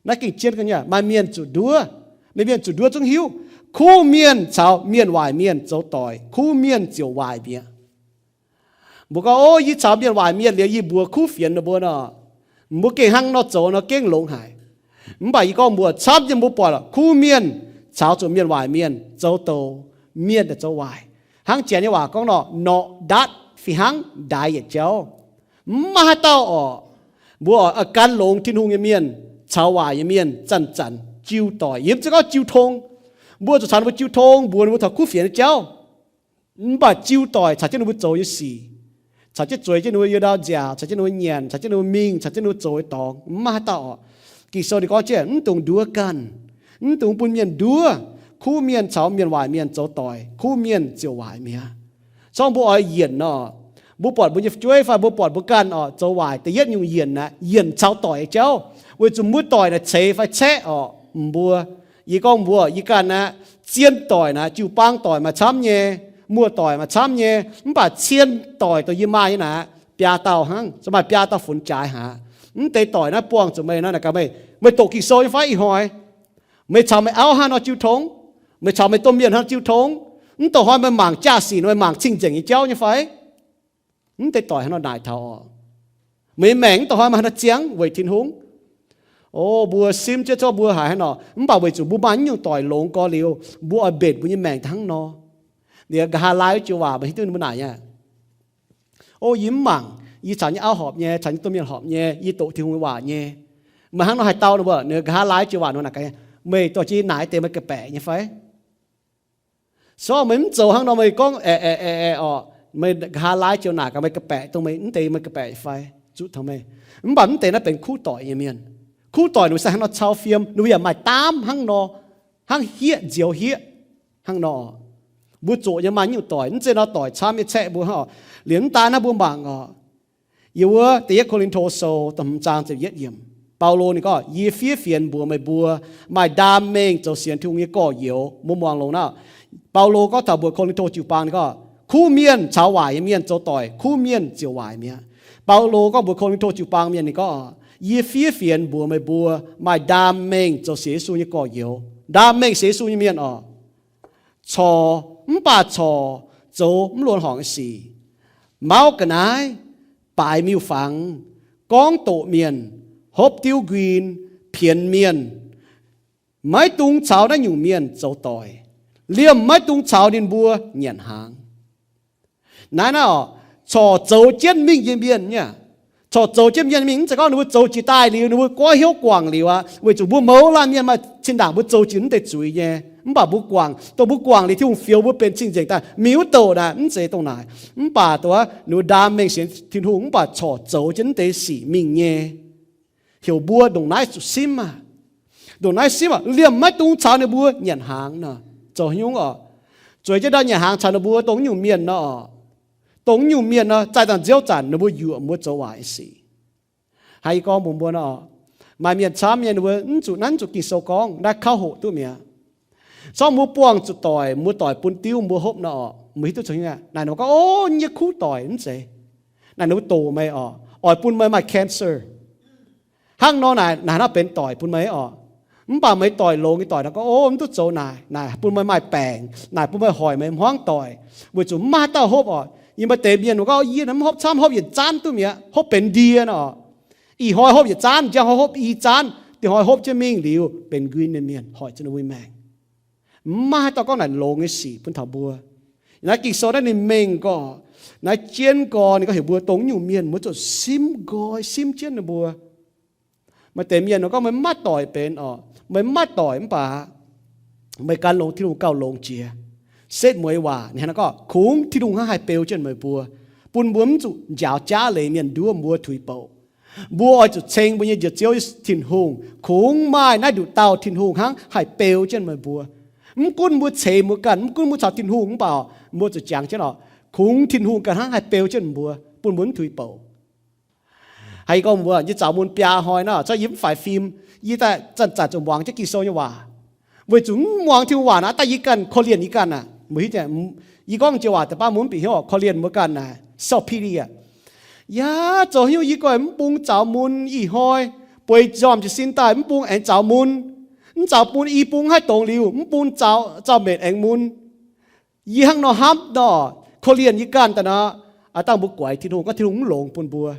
Naaiv gengh jienv ga'naaiv, maaih mienh zuqc nduov. Maaih mienh zuqc nduov zungv hiuv. Kuv mienh caux mienh waaic mienh zoux doic, kuv mienh ziouc waaic mi'aqv. Mbuo gorngv, Ov, yie caux mienh waaic mienh liuz, yie mbuox kuv fienx ninh mbuo nor, mbuo gengh hnangv nor zoux nor gengh longx haic. Mv baac yie gorngv mbuo camv nyei, mbuo buatc kuv mienh caux zuqc mienh waaic mienh zoux douc, mienh daaih zoux waaic. Hnangv Janx nyei waac gorngv nor, norqc ndatv fih hnangv ndaix yietc jauv. Mv maaih haaix dauh orqc, mbuo oix gan longx Tin-Hungh nyei mienh caux waaic nyei mienh zanc-zanc jiu doic. Yie mv zeiz gorngv jiu tong. Mbuo zuqc caux ninh mbuo jiu tong, mbuox ninh mbuo taux kuv fienx nyei jauv. Mv baac jiu doic caux jienv ninh mbuo zoux nyei sic, caux jienv zueiz jienv ninh mbuo yuoz ndau nziaauc, caux jienv ninh mbuo nyanc, caux jienv ninh mbuo mingh, caux jienv ninh mbuo zoux nyei dorngx. Mv maaih haaix dauh oc. Ging-Sou ninh gorngv jienv mv dungx nduov ganh, mv dungx bun mienh nduov. Kuv mienh caux mienh waaic mienh zoux doic, kuv mienh ziouc waaic mi'aqv. Corc mbuo oix yienc nor, mbuo buatc mbuo nyei fu'jueiv fai mbuo buatc mbuo ganh oc zoux waaic, da'yietv nyungc yienc aqv, yienc caux doic nyei jauv, weic zuqc mbuo doic naaic ceix fai caeqv oc mbuo. Yie gorngv mbuo, yie ganh aqv, zien doic naaic, jiu-baang doic maaih camv nyei, muoz-doic maaih camv nyei, mv baac cien doic dongh yie maaih nyei naaic, biaa dauh hnangv, se maaih biaa dauh funx jaaix haic. Mv deix doic naaiv buangh zuqc meih nor, naaic gaax meih, meih doqc Ging-Sou nyei fai ih hnoi? Meih caux meih auv hnangv nor jiu tongx? Meih caux meih domh mienh hnangv nor jiu tongx? Mv dongh hnoi meih mangc jaa-sic nor, meih mangc cing-nzengc nyei jauv nyei fai? Mv deix doic hnangv nor naaic taux oc. Meih nyei maengc mv dongh hnoi meih hnangv nor ziangx weic Tin-Hungh. O mbuo simv jienv zorqv mbuo haiz hnangv nor, mv baac weic zuqc mbuo maaih naaiv nyungc doic longx gorx liuz, mbuo oix mbenc mbuo nyei maengc daaih hnangv nor. Liuz nqa'haav laai wuov joux waac meih hiuv duqv ninh mbuo naaic nyei. O yie mv mangc, yie caux nyei auv horpc nyei, caux nyei domh mienh horpc nyei, yie doqc Tin-Hungh nyei waac nyei. Meih hnangv nor haih dau ninh mbuo? Ninh nqa'haav laai wuov joux waac ninh mbuo naaic gaax, meih dorh jienv naaic deix meih ga'baeqc nyei fai? Sorv meih mv zoux hnangv nor meih gorngv aeqv, aeqv, aeqv, aeqv, orqc, meih nqa'haav laai joux naaic gaax meih ga'baeqc dongh meih mv deix meih ga'baeqc fai? Zuqc taux meih. Mv baac mv deix naaiv benx kuv doic nyei mienh. Kuv doic ninh mbuo se hnangv nor cau fiem, ninh mbuo yaac maaih daamv hnangv nor, hnangv hieqv nzioux hieqv hnangv nor. Mbuo zoqc nyei maaih nyungc doic, mv zeiz nor doic camv nyei caeqv mbuo hnangv oc. Liemh mv daan naaiv mbuo mangc oc. Yiem wuov Da'yietv Ko^lin^to Sou da'hmz zaang ziepc yietv yiemc, Baulo ninh gorngv, yie fiev fienx mbuox meih mbuo, maaih ndaam mengh zoux sienx Tin-Hungh nyei gorx-youz, mbuo muangx longx nor. Baulo gorngv taux mbuox Ko^lin^to jiu-baang ninh gorngv, kuv mienh caux waaic nyei mienh zoux doic, kuv mienh ziouc waaic mi'aqv. Baulo gorngv mbuox Ko^lin^to jiu-baang mienh ninh gorngv, yie fiev fienx mbuox meih mbuo, maaih ndaam mengh zoux sienx Yesu nyei gorx-youz, ndaam mengh sienx Yesu nyei mienh oc, corc mv baac corc zoux mv luonx horngc nyei sic, mauv ga'naaiv, baaix miuc-fangx, gorngv doqc mienh, hopv diuv nquin, pienx mienh, maiv dungx caux naaiv nyungc mienh zoux doic. Liemh maiv dungx caux ninh mbuo nyanc hnaangx. Naaiv naaiv oc, corc zoux jienv mingh nyei mienh nyei, corc zoux jienv mienh mingh, mv zeiz gorngv ninh mbuo zoux jiex daaih liuz, ninh mbuo goiv hnyouv guangc liuz aqv. Weic zuqc mbuo mouz laanh mienh maaih zinh ndaangc mbuo zoux jiex mv deix zuiz nyei, mv baac mbuo guangc, dongh mbuo guangc liuz Tin-Hungh fioux mbuo benx cing-nzengc daaih, mingh wuov douc naaic mv zeiz dongh naaic. Mv baac dongh wuov ninh mbuo ndaam mengh sienx Tin-Hungh mv baac corc zoux jienv mv deix sic mingh nyei. Heuc mbuo ndongc naaiv zuqc simv aqv. Ndongc naaiv simv aqv, liemh maiv dungx caux ninh mbuo nyanc hnaangx nor. Zoux haaix nyungc oc? Zueiz jienv ndau nyanc hnaangx caux ninh mbuo dongh nyungc mienh nor oc. Dongh nyungc mienh nor, zaih dangh nziouv zanc ninh mbuo yuoqc mbuo zoux waaic nyei sic. Hnangv yie gorngv mbuox mbuo nor, maaih mienh camv nyei ninh mbuo mv zuqc, naaiv mv zuqc Ging-Sou gorngv, naaiv kauv hoqc duqv mi'aqv. Corc mbuo buangh zuqc doic, mbuo doic bun diuv mbuo hopv nor oc, mbuo hiuv duqv zoux haaix nyungc aqv? Naaic ninh mbuo gorngv, o, yie nyei kuv doic mv zeiz. Naaic ninh mbuo doqc meih oc, oix bun meih maaih cancer. Hnangv nor naaic, naaic nor benx doic bun meih oc. Mv baac meih doic longx nyei doic nor gorngv, o, mv duqv zoux naaic, naaic bun meih maaih baengc, naaic bun meih hoic meih hmuangv doic, weic zuqc mv maaih haaix dauh hopv oc. Yie maaih deix mienh gorngv, yie naaic mv hopv camv, hopv yietc zaanv duqv mi'aqv, hopv benx ndie nor oc. Ih hnoi hopv yietc zaanv, njang hnoi hopv i zaanv, diex hnoi hopv jienv mingh liuz benx nquin nyei mienh, hoic zuqc ninh mbuo maengc. Mv maaih haaix dauh gorngv naaic longx nyei sic bun taux mbuo. Naaiv Ging-Sou naaiv ninh mengh gorx, naaiv jienv gorx, ninh gorngv heuc mbuo dongh nyungc mienh mbuo zuqc simv nqoi, simv jienv ninh mbuo. Maaih deix mienh gorngv, meih mv maaih doic benx oc, meih mv maaih doic mv baac meih gan longx Tin-Hungh gauh longx jiex. Setv mueiz waac ninh hnangv naaiv gorngv, kungx Tin-Hungh hnangv haih beu jienv meih mbuo, bun mbuo mv zuqc njaaux jaav leiz mienh nduov mbuo tuix bouc. Mbuo oix zuqc ceng mbuo nyei Njoux Ziouv Tin-Hungh, kungx maaih naaiv nduqc dauh Tin-Hungh hnangv haih beu jienv meih mbuo. Mv gunv mbuo ceix mbuo ganh, mv gunv mbuo caux Tin-Hungh mv baac mbuo zuqc jangx jienv oc, kungx Tin-Hungh ganh hnangv haih beu jienv mbuo, bun mbuo mv tuix bouc. Haiz gorngv mbuo nyei zaux mun biaa hnoi nor, corc yie mv faix fim, yie daaih zanc-zanc zuqc muangx jienv Ging-Sou nyei waac. Weic zuqc mv muangx Tin-Hungh waac naaic, daaih yie ganh korv-lienh yie ganh aqv. Mbuo hiuv, yie gorngv joux waac deix baav mbuo mv bieqc hnyouv, korv-lienh mbuo ganh naaic, self pity aqv. Yaac zoux hnyouv yie goiv mv bung zaux mun ih hnoi, bueix njormh jiez sin daaih mv bung aengx zaux mun. Mv zaux bun i bung haih dongz liuz, mv bung zaux, zaux mbenc aengx mun. Yie hnangv nor hnamv nor, korv-lienh yie ganh daaih nor, aav dangh mbuo guaix Tin-Hungh, gorngv Tin-Hungh mv longx bun mbuo.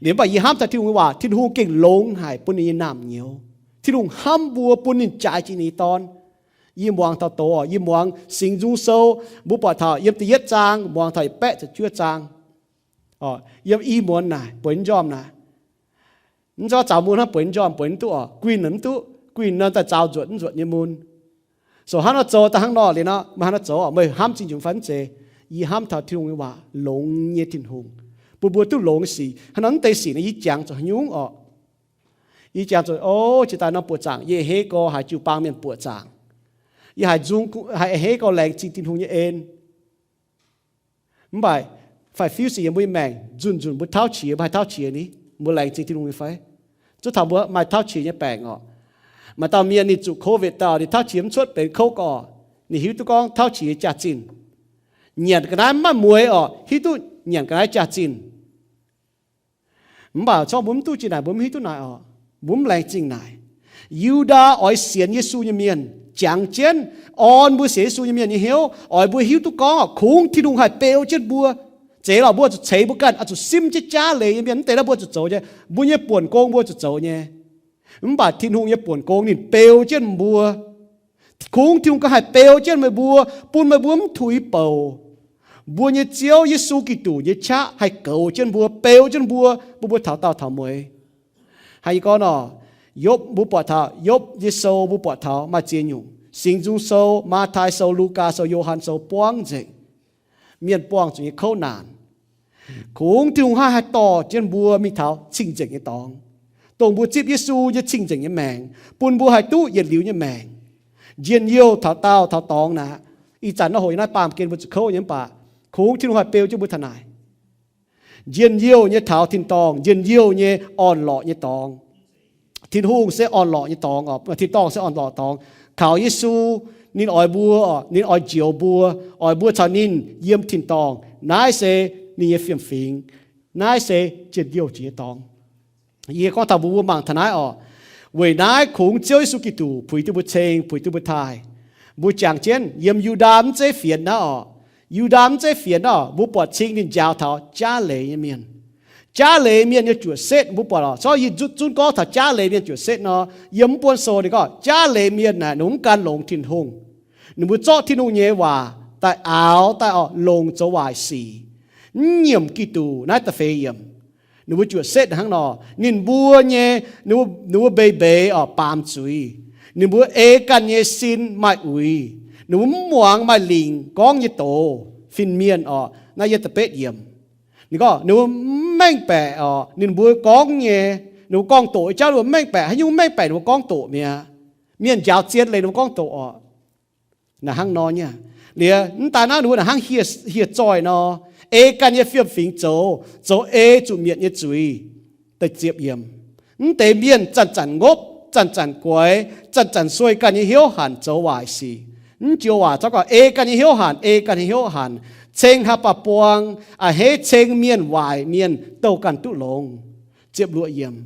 Liuz mv baac yie hnamv taux Tin-Hungh nyei waac, Tin-Hungh gengh longx haic bun ninh nyei naamh nyouz. Tin-Hungh hnamv mbuo, bun ninh jaaix jiex ninh nyei Dorn. Yie muangx taux doz, yie muangx Singx Nzung Sou, mbuo buatc taux yiem da'yietv zaang muangx taux yietc baeqv ziepc juov zaang, yiem i muonz naaic bueix njormh naaic. Mv zeiz zaux mun hnangv bueix njormh bueix mv duqv oc, guinh mv duqv, guinh nor daaih zaux nzuotc mv nzuotc nyei mun. So hnangv nor zoux daaih hnangv nor liuz nor, meih hnangv nor zoux, meih hnamv zingh njunc fai mv zeiz? Yie hnamv taux Tin-Hungh nyei waac, longx nyei Tin-Hungh, bun mbuo duqv longx sic. Hnangv naaiv, naaiv deix sic naaiv yie jangx zuqc haaix nyungc orqc? Yie jangx zuqc, o, jiex daaih norm buoqc zaangc yie a'hneiv gorx haiz jiu-baang mienh buoqc zaangc. Yie haiz nzung, haiz a'hneiv gorx laengz zingh Tin-Hungh nyei en. Mv baac faix-fiuv sic yiem mbuo nyei maengc, nzunc nzunc mbuo tauv qiex, mbuo haih tauv qiex ni? Mbuo laengz zingh Tin-Hungh nyei fai? Zuov taux mbuo maaih tauv qiex nyei baengc orqc. Maaih dauh mienh ninh zuqc COVID dauh, ninh tauv qiex mv cuotv benx kouv gorx. Ninh hiuv duqv gorngv tauv qiex nyei jaax-zinh. Nyanc ga'naaiv mv maaih mueix orqc, hiuv duqv nyanc ga'naaiv jaax-zinh. Mv baac corc mbuo mv duqv jiex naaic, mbuo mv hiuv duqv naaic orqc. Mbuo mv laengz zingh naaic. Yu^ndaa oix sienx Yesu nyei mienh, jangx jienv orn mbuo sienx Yesu nyei mienh nyei hnyouv, oix mbuo hiuv duqv gorngv orqc, kungx Tin-Hungh haih beu jienv mbuo. Zeiz lorqc, mbuo zuqc ceix mbuo ganh, oix zuqc simv jienv jaav leiz nyei mienh. Mv deix naaiv mbuo zuqc zoux nyei, mbuo nyei buonc gong mbuo zuqc zoux nyei. Mv baac Tin-Hungh nyei buonc gong ninh beu jienv mbuo. Kungx Tin-Hungh ganh haih beu jienv meih mbuo, bun meih mbuo mv tuix bouc. Mbuo nyei Ziouv Yesu Giduc nyei qaqv haih goux jienv mbuo, beu jienv mbuo, bun mbuo taux daauh taux mueiz. Haaix nyungc gorngv nor, Yopv, mbuo buatc taux Yopv nyei sou, mbuo buatc taux maaih ziex nyungc. Singx Nzung Sou, Matv^tai Sou, Lugaa Sou, Yo^han Sou buangv nzengc mienh buangh zuqc nyei kouv naanc. Kungx Tin-Hungh haih, haih dorh jienv mbuo mingh taux cing-nzengc nyei dorngx, dongh mbuo zipv Yesu nyei cing-nzengc nyei maengc, bun mbuo haih duqv yietc liuz nyei maengc. Njien-youh taux daauh taux dorngx naaic, ih zanc nor hoc yiem naaiv baamh gen mbuo zuqc kouv nyei, mv baac kungx Tin-Hungh haih beu jienv mbuo taux naaic. Njien-youh nyei taux tin-dorngh, njien-youh nyei orn-lorqc nyei dorngx. Tin-Hungh se orn-lorqc nyei dorngx, tin-dorngh se orn-lorqc dorngx. Kaux Yesu, ninh oix mbuo, ninh oix njoux mbuo, oix mbuo caux ninh yiem tin-dorngh. Naaiv se ninh nyei fiem-fingx. Naaiv se njien-youh jiex nyei dorngx. Yie gorngv taux mbuo, mbuo mangc taux naaiv orqc. Weic naaiv kungx Ziouv Yesu Giduc puix duqv mbuo ceng, puix duqv mbuo taaih. Mbuo jangx jienv yiem Yu^ndaa mv zeiz fienx naaiv orqc. Yu^ndaa mv zeiz fienx orqc. Mbuo buatc cing ninh njaaux taux jaav leiz nyei mienh. Jaav leiz mienh nyei juoqc setv mbuo buatc orqc. Corc yie zunv gorngv taux jaav leiz mienh juoqc setv nor, yiem mv buonv sou ninh gorngv jaav leiz mienh naaic ninh mv gan longx Tin-Hungh. Ninh mbuo zorqv Tin-Hungh nyei waac daaih aaux daaih orqc, longc zoux waaic sic, mv nyiemc Giduc. Naaiv da'feix yiemc. Ninh mbuo juoqc setv hnangv nor, ninh mbuo nyei, ninh mbuo mbeix mbeix orqc, baamz zuiz. Ninh mbuo ei ganh nyei sin maaih uix. Ninh mbuo mv muangx maaih lingc gorngv nyei doz fin-mienh orqc. Naaiv yietc da'betv yiemc. Ninh gorngv ninh mbuo mv mengh baeqc orqc, ninh mbuo gorngv nyei, ninh mbuo gorngv-doqc nyei jauv ninh mbuo mv mengh baeqc. Haaix nyungc mv mengh baeqc ninh mbuo gorngv-doqc mi'aqv. Mienh njaaux zien leiz ninh mbuo gorngv-doqc orqc. Naaic hnangv nor nyei. Liuz mv daaih naaiv ninh mbuo naaic hnangv hieh zoih nor, ei ganh nyei fiem-fingx zoux, zoux ei zuqc mietc nyei zuiz. Da'ziepc yiemc. Mv deix mienh zanc-zanc ngopv, zanc-zanc guaix, zanc-zanc sueih ganh nyei hnyouv hanc zoux waaic sic. Mv joux waac zorqv gorngv ei ganh nyei hnyouv hanc, ei ganh nyei hnyouv hanc, ceng haaix baac buang, a'hneiv ceng mienh waaic mienh douh ganh duqv longx. Ziepc luoqc yiemc.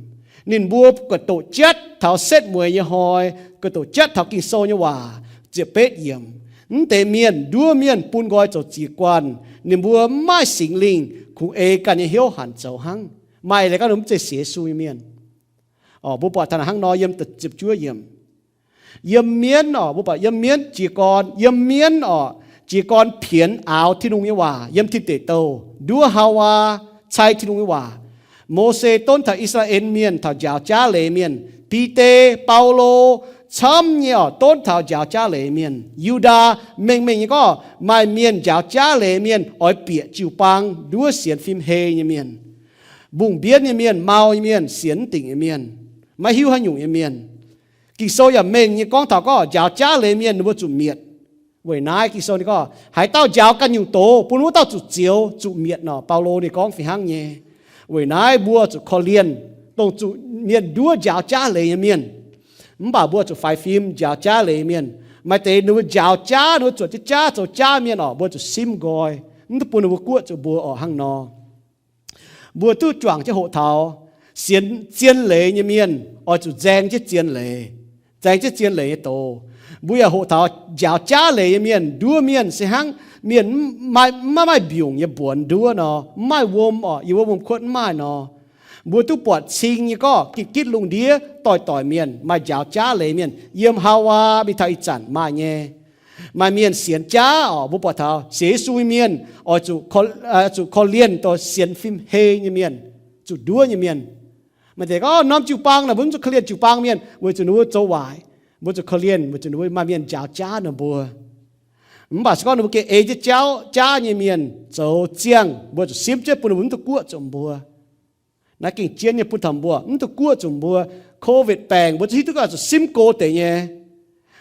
Ninh mbuo guaix doqc jatv taux setv mueiz nyei hnoi, guaix doqc jatv taux Ging-Sou nyei waac. Ziepc betv yiemc. Mv deix mienh, nduov mienh bun nqoi zoux ziex guanh, ninh mbuo mv maaih Singx Lingh, kungx ei ganh nyei hnyouv hanc zoux hnangv. Maaih leiz gorngv ninh mv zeiz sienx Yesu nyei mienh. Orqc, mbuo buatc taux naaic hnangv nor yiem ziepc juov yiemc. Yiem mienv orqc, mbuo buatc yiem mienv jiez gorn, yiem mienv orqc, jiez gorn pienx aaux Tin-Hungh nyei waac yiem Tin Deic Douh, nduov Haawaa cai Tin-Hungh nyei waac. Mose donv taux I^saa^laa^en Mienh taux njaaux jaav leiz mienh. Bide, Baulo, camv nyei orqc, donv taux njaaux jaav leiz mienh. Yu^ndaa mengh mengh nyei gorngv maaih mienh njaaux jaav leiz mienh oix bieqc jiu-baang, nduov sienx fim hei nyei mienh, mbungh mbienv nyei mienh, mau nyei mienh, sienx mv dingc nyei mienh, maiv hiuv haaix nyungc nyei mienh. Ging-Sou yaac mengh nyei gorngv taux gorngv njaaux jaav leiz mienh ninh mbuo zuqc mietc. Weic naaiv Ging-Sou ninh gorngv haaix dauh njaaux ganh nyungc doz, bun wuov dauh zuqc zioux zuqc mietc nor, Baulo ninh gorngv fih hnangv nyei. Weic naaiv mbuo zuqc korv-lienh dongh zuqc mienh nduov njaaux jaav leiz nyei mienh. Mv baac mbuo zuqc faix fim njaaux jaav leiz mienh. Maaih deix ninh mbuo njaaux jaav, ninh mbuo zuotc jienv jaav, zoux jaav mienh orqc, mbuo zuqc simv nqoi, mv duqv bun ninh mbuo guoqv zuqc mbuo orqc hnangv nor. Mbuo duqv juangc jienv hoqc taux sienx zien leiz nyei mienh oix zuqc nzaeng jienv zien leiz, nzaeng jienv zien leiz nyei doz. Mbuo yaac hoqc taux njaaux jaav leiz nyei mienh, nduov mienh se hnangv mienh maiv maaih mbiungc nyei mbuonx nduov nor, mv maaih wuom orqc, yiem wuov wuom-kuotv mv maaih nor. Mbuo duqv buatc cing nyei gorngv gitv gitv lungh ndiev doic doic mienh maaih njaaux jaav leiz mienh. Yiem Haawaa mingh taux ih zanc maaih nyei. Maaih mienh sienx jaav orqc, mbuo buatc taux sienx Yesu nyei mienh oix zuqc korv-lienh dongh sienx fim hei nyei mienh, zuqc nduov nyei mienh. Maaih deix gorngv norm jiu-baang naaic mbuo mv zuqc korv-lienh jiu-baang mienh weic zuqc ninh mbuo zoux waaic. Mbuo zuqc korv-lienh weic zuqc ninh mbuo maaih mienh njaaux jaav ninh mbuo. Mv baac se gorngv ninh mbuo gengh ei jienv jauv jaav nyei mienh zoux ziangh, mbuo zuqc simv jienv bun ninh mbuo mv duqv guoqv zuqc mbuo. Naaiv gengh jienv nyei bun taux mbuo mv duqv guoqv zuqc mbuo. Covid baengc mbuo zuqc hiuv duqv gorngv zuqc simv go deix nyei.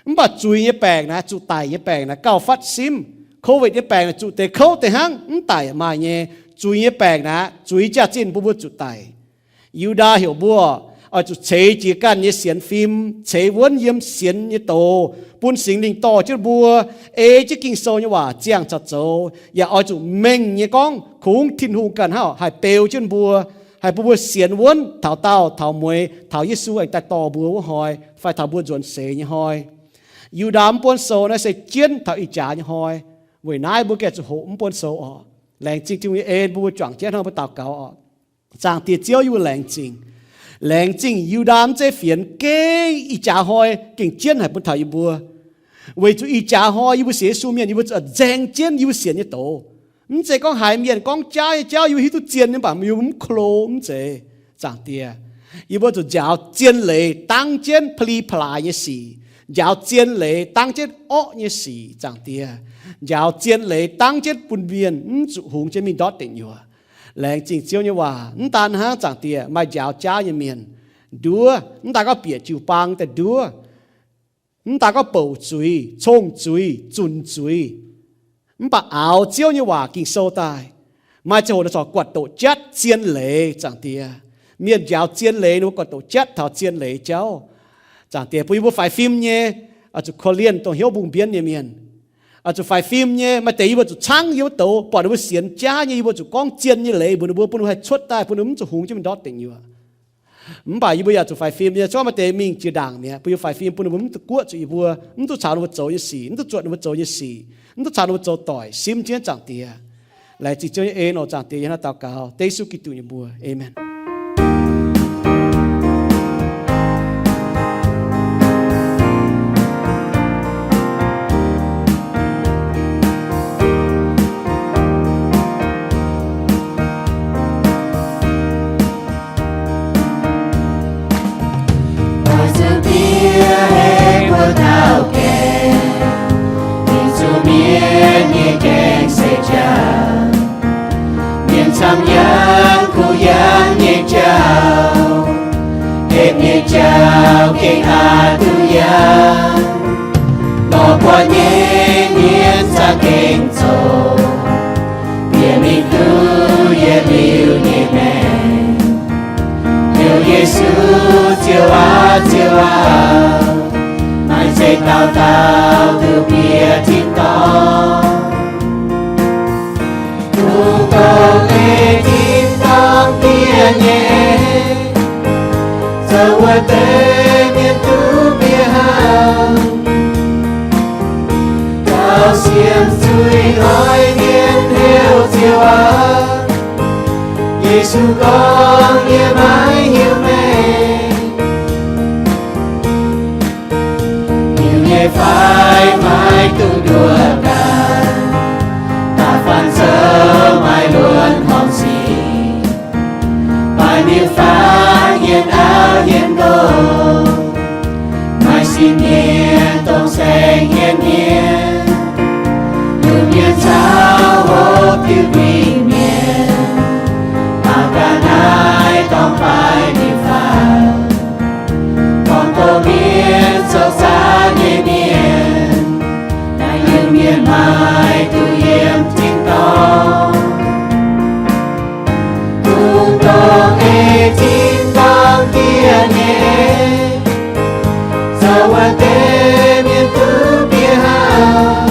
Mv baac zuiz nyei baengc naaic, zuqc daic nyei baengc naaic gauh fatv simv. Covid nyei baengc naaic zuqc deix kouv deix hnangv, mv daic maaih nyei. Zuiz nyei baengc naaic, zuiz jaax-zinh bun mbuo zuqc daic. Yu^ndaa heuc mbuo oix zuqc ceix jiez ganh nyei sienx fim, ceix wuonv yiem sienx nyei doz, bun Singx Lingh dorh jienv mbuo, ei jienv Ging-Sou nyei waac ziangh caux zoux, yaac oix zuqc mengh nyei gorngv kungx Tin-Hungh ganh hnangv haih beu jienv mbuo, haih bun mbuo sienx wuonv taux daauh taux mueiz, taux Yesu aengx daaih dorh mbuo wuov hnoi, fai taux mbuo nzuonx seix nyei hnoi. Yu^ndaa mv buonv sou naaiv se jienv taux ih jaax nyei hnoi. Weic naaiv mbuo gengh zuqc hoqc mv buonv sou oc. Laengz zingh Tin-Hungh nyei en bun mbuo juangc jienv hnangv mbuo daux gaux oc. Zaangc Diex Ziouv, yie mbuo laengz zingh. Laengz zingh Yu^ndaa mv zeiz fienx, gengh ih jaax hnoi gengh jienv haic bun taux yie mbuo. Weic zuqc ih jaax hnoi yie mbuo sienx Yesu mienh, yie mbuo zuqc nzaeng jienv yie mbuo sienx nyei doz. Mv zeiz gorngv haiz mienh gorngv jaav nyei jauv yie mbuo hiuv duqv zien nyei, mv baac yie mbuo mv klo, mv zeiz. Zaangc Diex, yie mbuo zuqc njaaux zien leiz dangv jienv pa'li pa'laaix nyei sic, njaaux zien leiz dangv jienv orqv nyei sic. Zaangc Diex, njaaux zien leiz dangv jienv bun mienh mv zuqc hungx jienv mingh ndortv deic nyuoqc. Laengz zingh Ziouv nyei waac. Mv daan hnangv, Zaangc Diex, maaih njaaux jaav nyei mienh nduov, mv daan gorngv bieqc jiu-baang daaih nduov, mv daan gorngv bouc zuiz, cong zuiz, zunc zuiz, mv baac aaux Ziouv nyei waac Ging-Sou daaih, maaih ziangh hoc ninh corc guatc doqc jatv zien leiz. Zaangc Diex, mienh njaaux zien leiz ninh mbuo guatc doqc jatv taux zien leiz jauv. Zaangc Diex, bun yie mbuo faix fim nyei oix zuqc korv-lienh dongh hnyouv mbungh mbienv nyei mienh. Oix zuqc faix fim nyei, maaih deix yie mbuo zuqc caangv yie mbuo douz, buatc ninh mbuo sienx jaav nyei, yie mbuo zuqc gorngv zien nyei leiz mbuox ninh mbuo, bun ninh mbuo haih cuotv daaih, bun ninh mbuo mv zuqc hungx jienv mingh ndortv deic nyuoqc. Mv baac yie mbuo yaac zuqc faix fim nyei, se gorngv maaih deix mingh jiex ndaangc mi'aqv, bun yie mbuo faix fim, bun ninh mbuo mv duqv guoqv zuqc yie mbuo, mv duqv caux ninh mbuo zoux nyei sic, mv duqv caux ninh mbuo zoux doic, simv jienv, Zaangc Diex. Laengz zingh Ziouv nyei en oc. Zaangc Diex, yie hnangv daux gaux dengv Yesu Giduc nyei mbuox. Aamen. Oix zuqc bieqc haic mbuo taux gaengh, mingh zuqc mienh nyei gaengh seix jauv. Mienh camv yangh kuh yangh nyei jauv, hepc nyei jauv gengh aqc duqv yangh. Lorz buatc nyei mienh za'gengh zoqc, bieqc mingh duqv yietc liuz nyei maengc. Heuc Yesu, Ziouv aac, Ziouv aac, maaih zeix dauh dauh duqv bieqc tin-dorngh. Kungx dongh ei tin-dorngh diev nyei, zoux wuov deix mienh duqv bieqc haic. Gauh sienx zuiz hnoi mienh heuc Ziouv aac, Yesu gorngv, yie maiv hiuv meih. Hiuv nyei fai maiv dungx nduov gaax, da'faanh zoux maaih luonx horngc sic, maaih miuc-fangx hienx auv hienx nqox, maaih sin mienh dongh saeng hienx mienh, luoqc mienh caux hopv diuh mingh mienh, mangc gaax naaiv dorngx baaix miuc-fangx, gorngv doqc mienh zoux zaangc nyei mienh, naaiv Iu-Mienh maiv dungx yiem tin-dorngh. Kungx dongh ei tin-dorngh diev nyei, zoux wuov deix mienh duqv bieqc haic.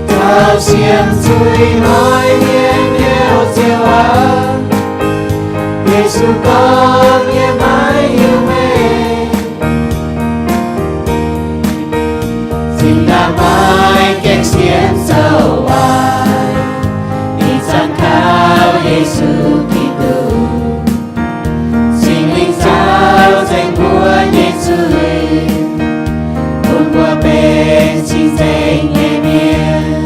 Gauh sienx zuiz hnoi mienh heuc Ziouv aac, Yesu gorngv, yie maiv hiuv meih. Zinh ndaangc maiv gaengh sienx zoux waaic, ih zanc kaux Yesu Giduc, Singx Lingh caux nzengc mbuo nyei zuiz, bun mbuo benx cing-nzengc nyei mienh.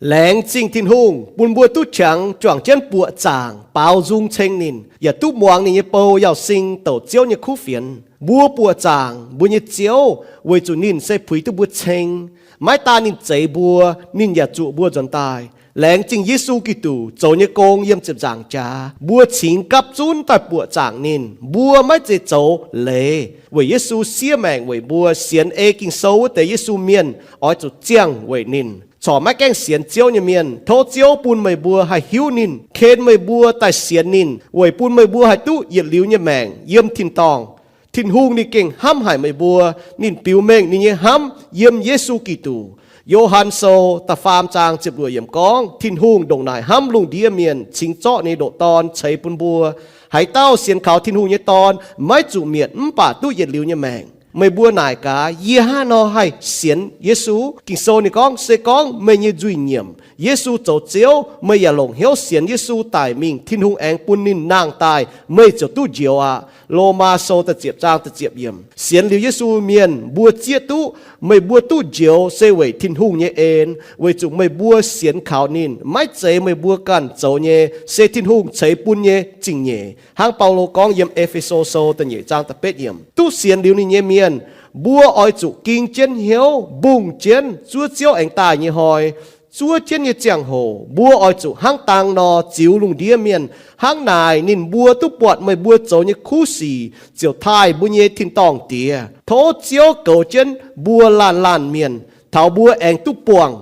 Laengz zingh Tin-Hungh bun mbuo duqv qangx juangc jienv buoqc zaangc baaux nzung ceng ninh, yaac duqv muangx ninh nyei bou Yauz Sing douc Ziouv nyei kuv fienx. Mbuo buoqc zaangc mbuo nyei Ziouv weic zuqc ninh se puix duqv mbuo ceng. Maiv daan ninh zeix mbuo, ninh yaac zuqc mbuo nzuonx daaih. Laengz zingh Yesu Giduc zoux nyei gong yiem ziepc nzaangc jaax, mbuo cingx gapv zunv daaih buoqc zaangc ninh. Mbuo maiv zeiz zoux leiz weic Yesu siev maengc weic mbuo. Sienx ei Ging-Sou wuov deix Yesu mienh oix zuqc ziangh weic ninh. Corc maiv gaengh sienx Ziouv nyei mienh, tov Ziouv bun meih mbuo haih hiuv ninh, ken meih mbuo daaih sienx ninh, weic bun meih mbuo haih duqv yietc liuz nyei maengc yiem tin-dorngh. Tin-Hungh ninh gengh hnamv haic meih mbuo. Ninh biux mengh ninh nyei hnamv yiem Yesu Giduc. Yo^han Sou da'faam zaang ziepc luoqc yiemc gorngv, Tin-Hungh ndongc naaic hnamv lungh ndiev mienh, cingx zorqv ninh nyei ndoqc Dorn ceix bun mbuo. Haaix dauh sienx kaux Tin-Hungh nyei Dorn maiv zuqc mietc, mv baac duqv yietc liuz nyei maengc. Meih mbuo naaic gaax, yie hnangv haaix nor haih sienx Yesu? Ging-Sou ninh gorngv, se gorngv meih nyei nzuih nyiemc Yesu zoux Ziouv, meih yaac longc hnyouv sienx Yesu daic mingh, Tin-Hungh aengx bun ninh nangh daaih, meih ziouc duqv njoux aqv. Lomaa Sou da'ziepc zaang da'ziepc yiemc. Sienx liuz Yesu mienh mbuo zieqv duqv, meih mbuo duqv njoux se weic Tin-Hungh nyei en, weic zuqc meih mbuo sienx kaux ninh. Maiv zeiz meih mbuo ganh zoux nyei, se Tin-Hungh ceix bun nyei zingh nyeic. Hnangv Baulo gorngv yiem E^fe^so Sou da'nyeic zaang da'betv yiemc, duqv sienx liuz ninh nyei mienh, mbuo oix zuqc ging jienv hnyouv mbungh jienv zuov Ziouv aengx daaih nyei hnoi, zuov jienv nyei ziangh hoc, mbuo oix zuqc hnangv dang nor ziux lungh ndiev mienh. Hnangv naaic ninh mbuo duqv buatc meih mbuo zoux nyei kuv sic ziouc taaih mbuo nyei tin-dorngh Diex. Tov Ziouv goux jienv mbuo laanh laanh mienh, taux mbuo aengx duqv buangh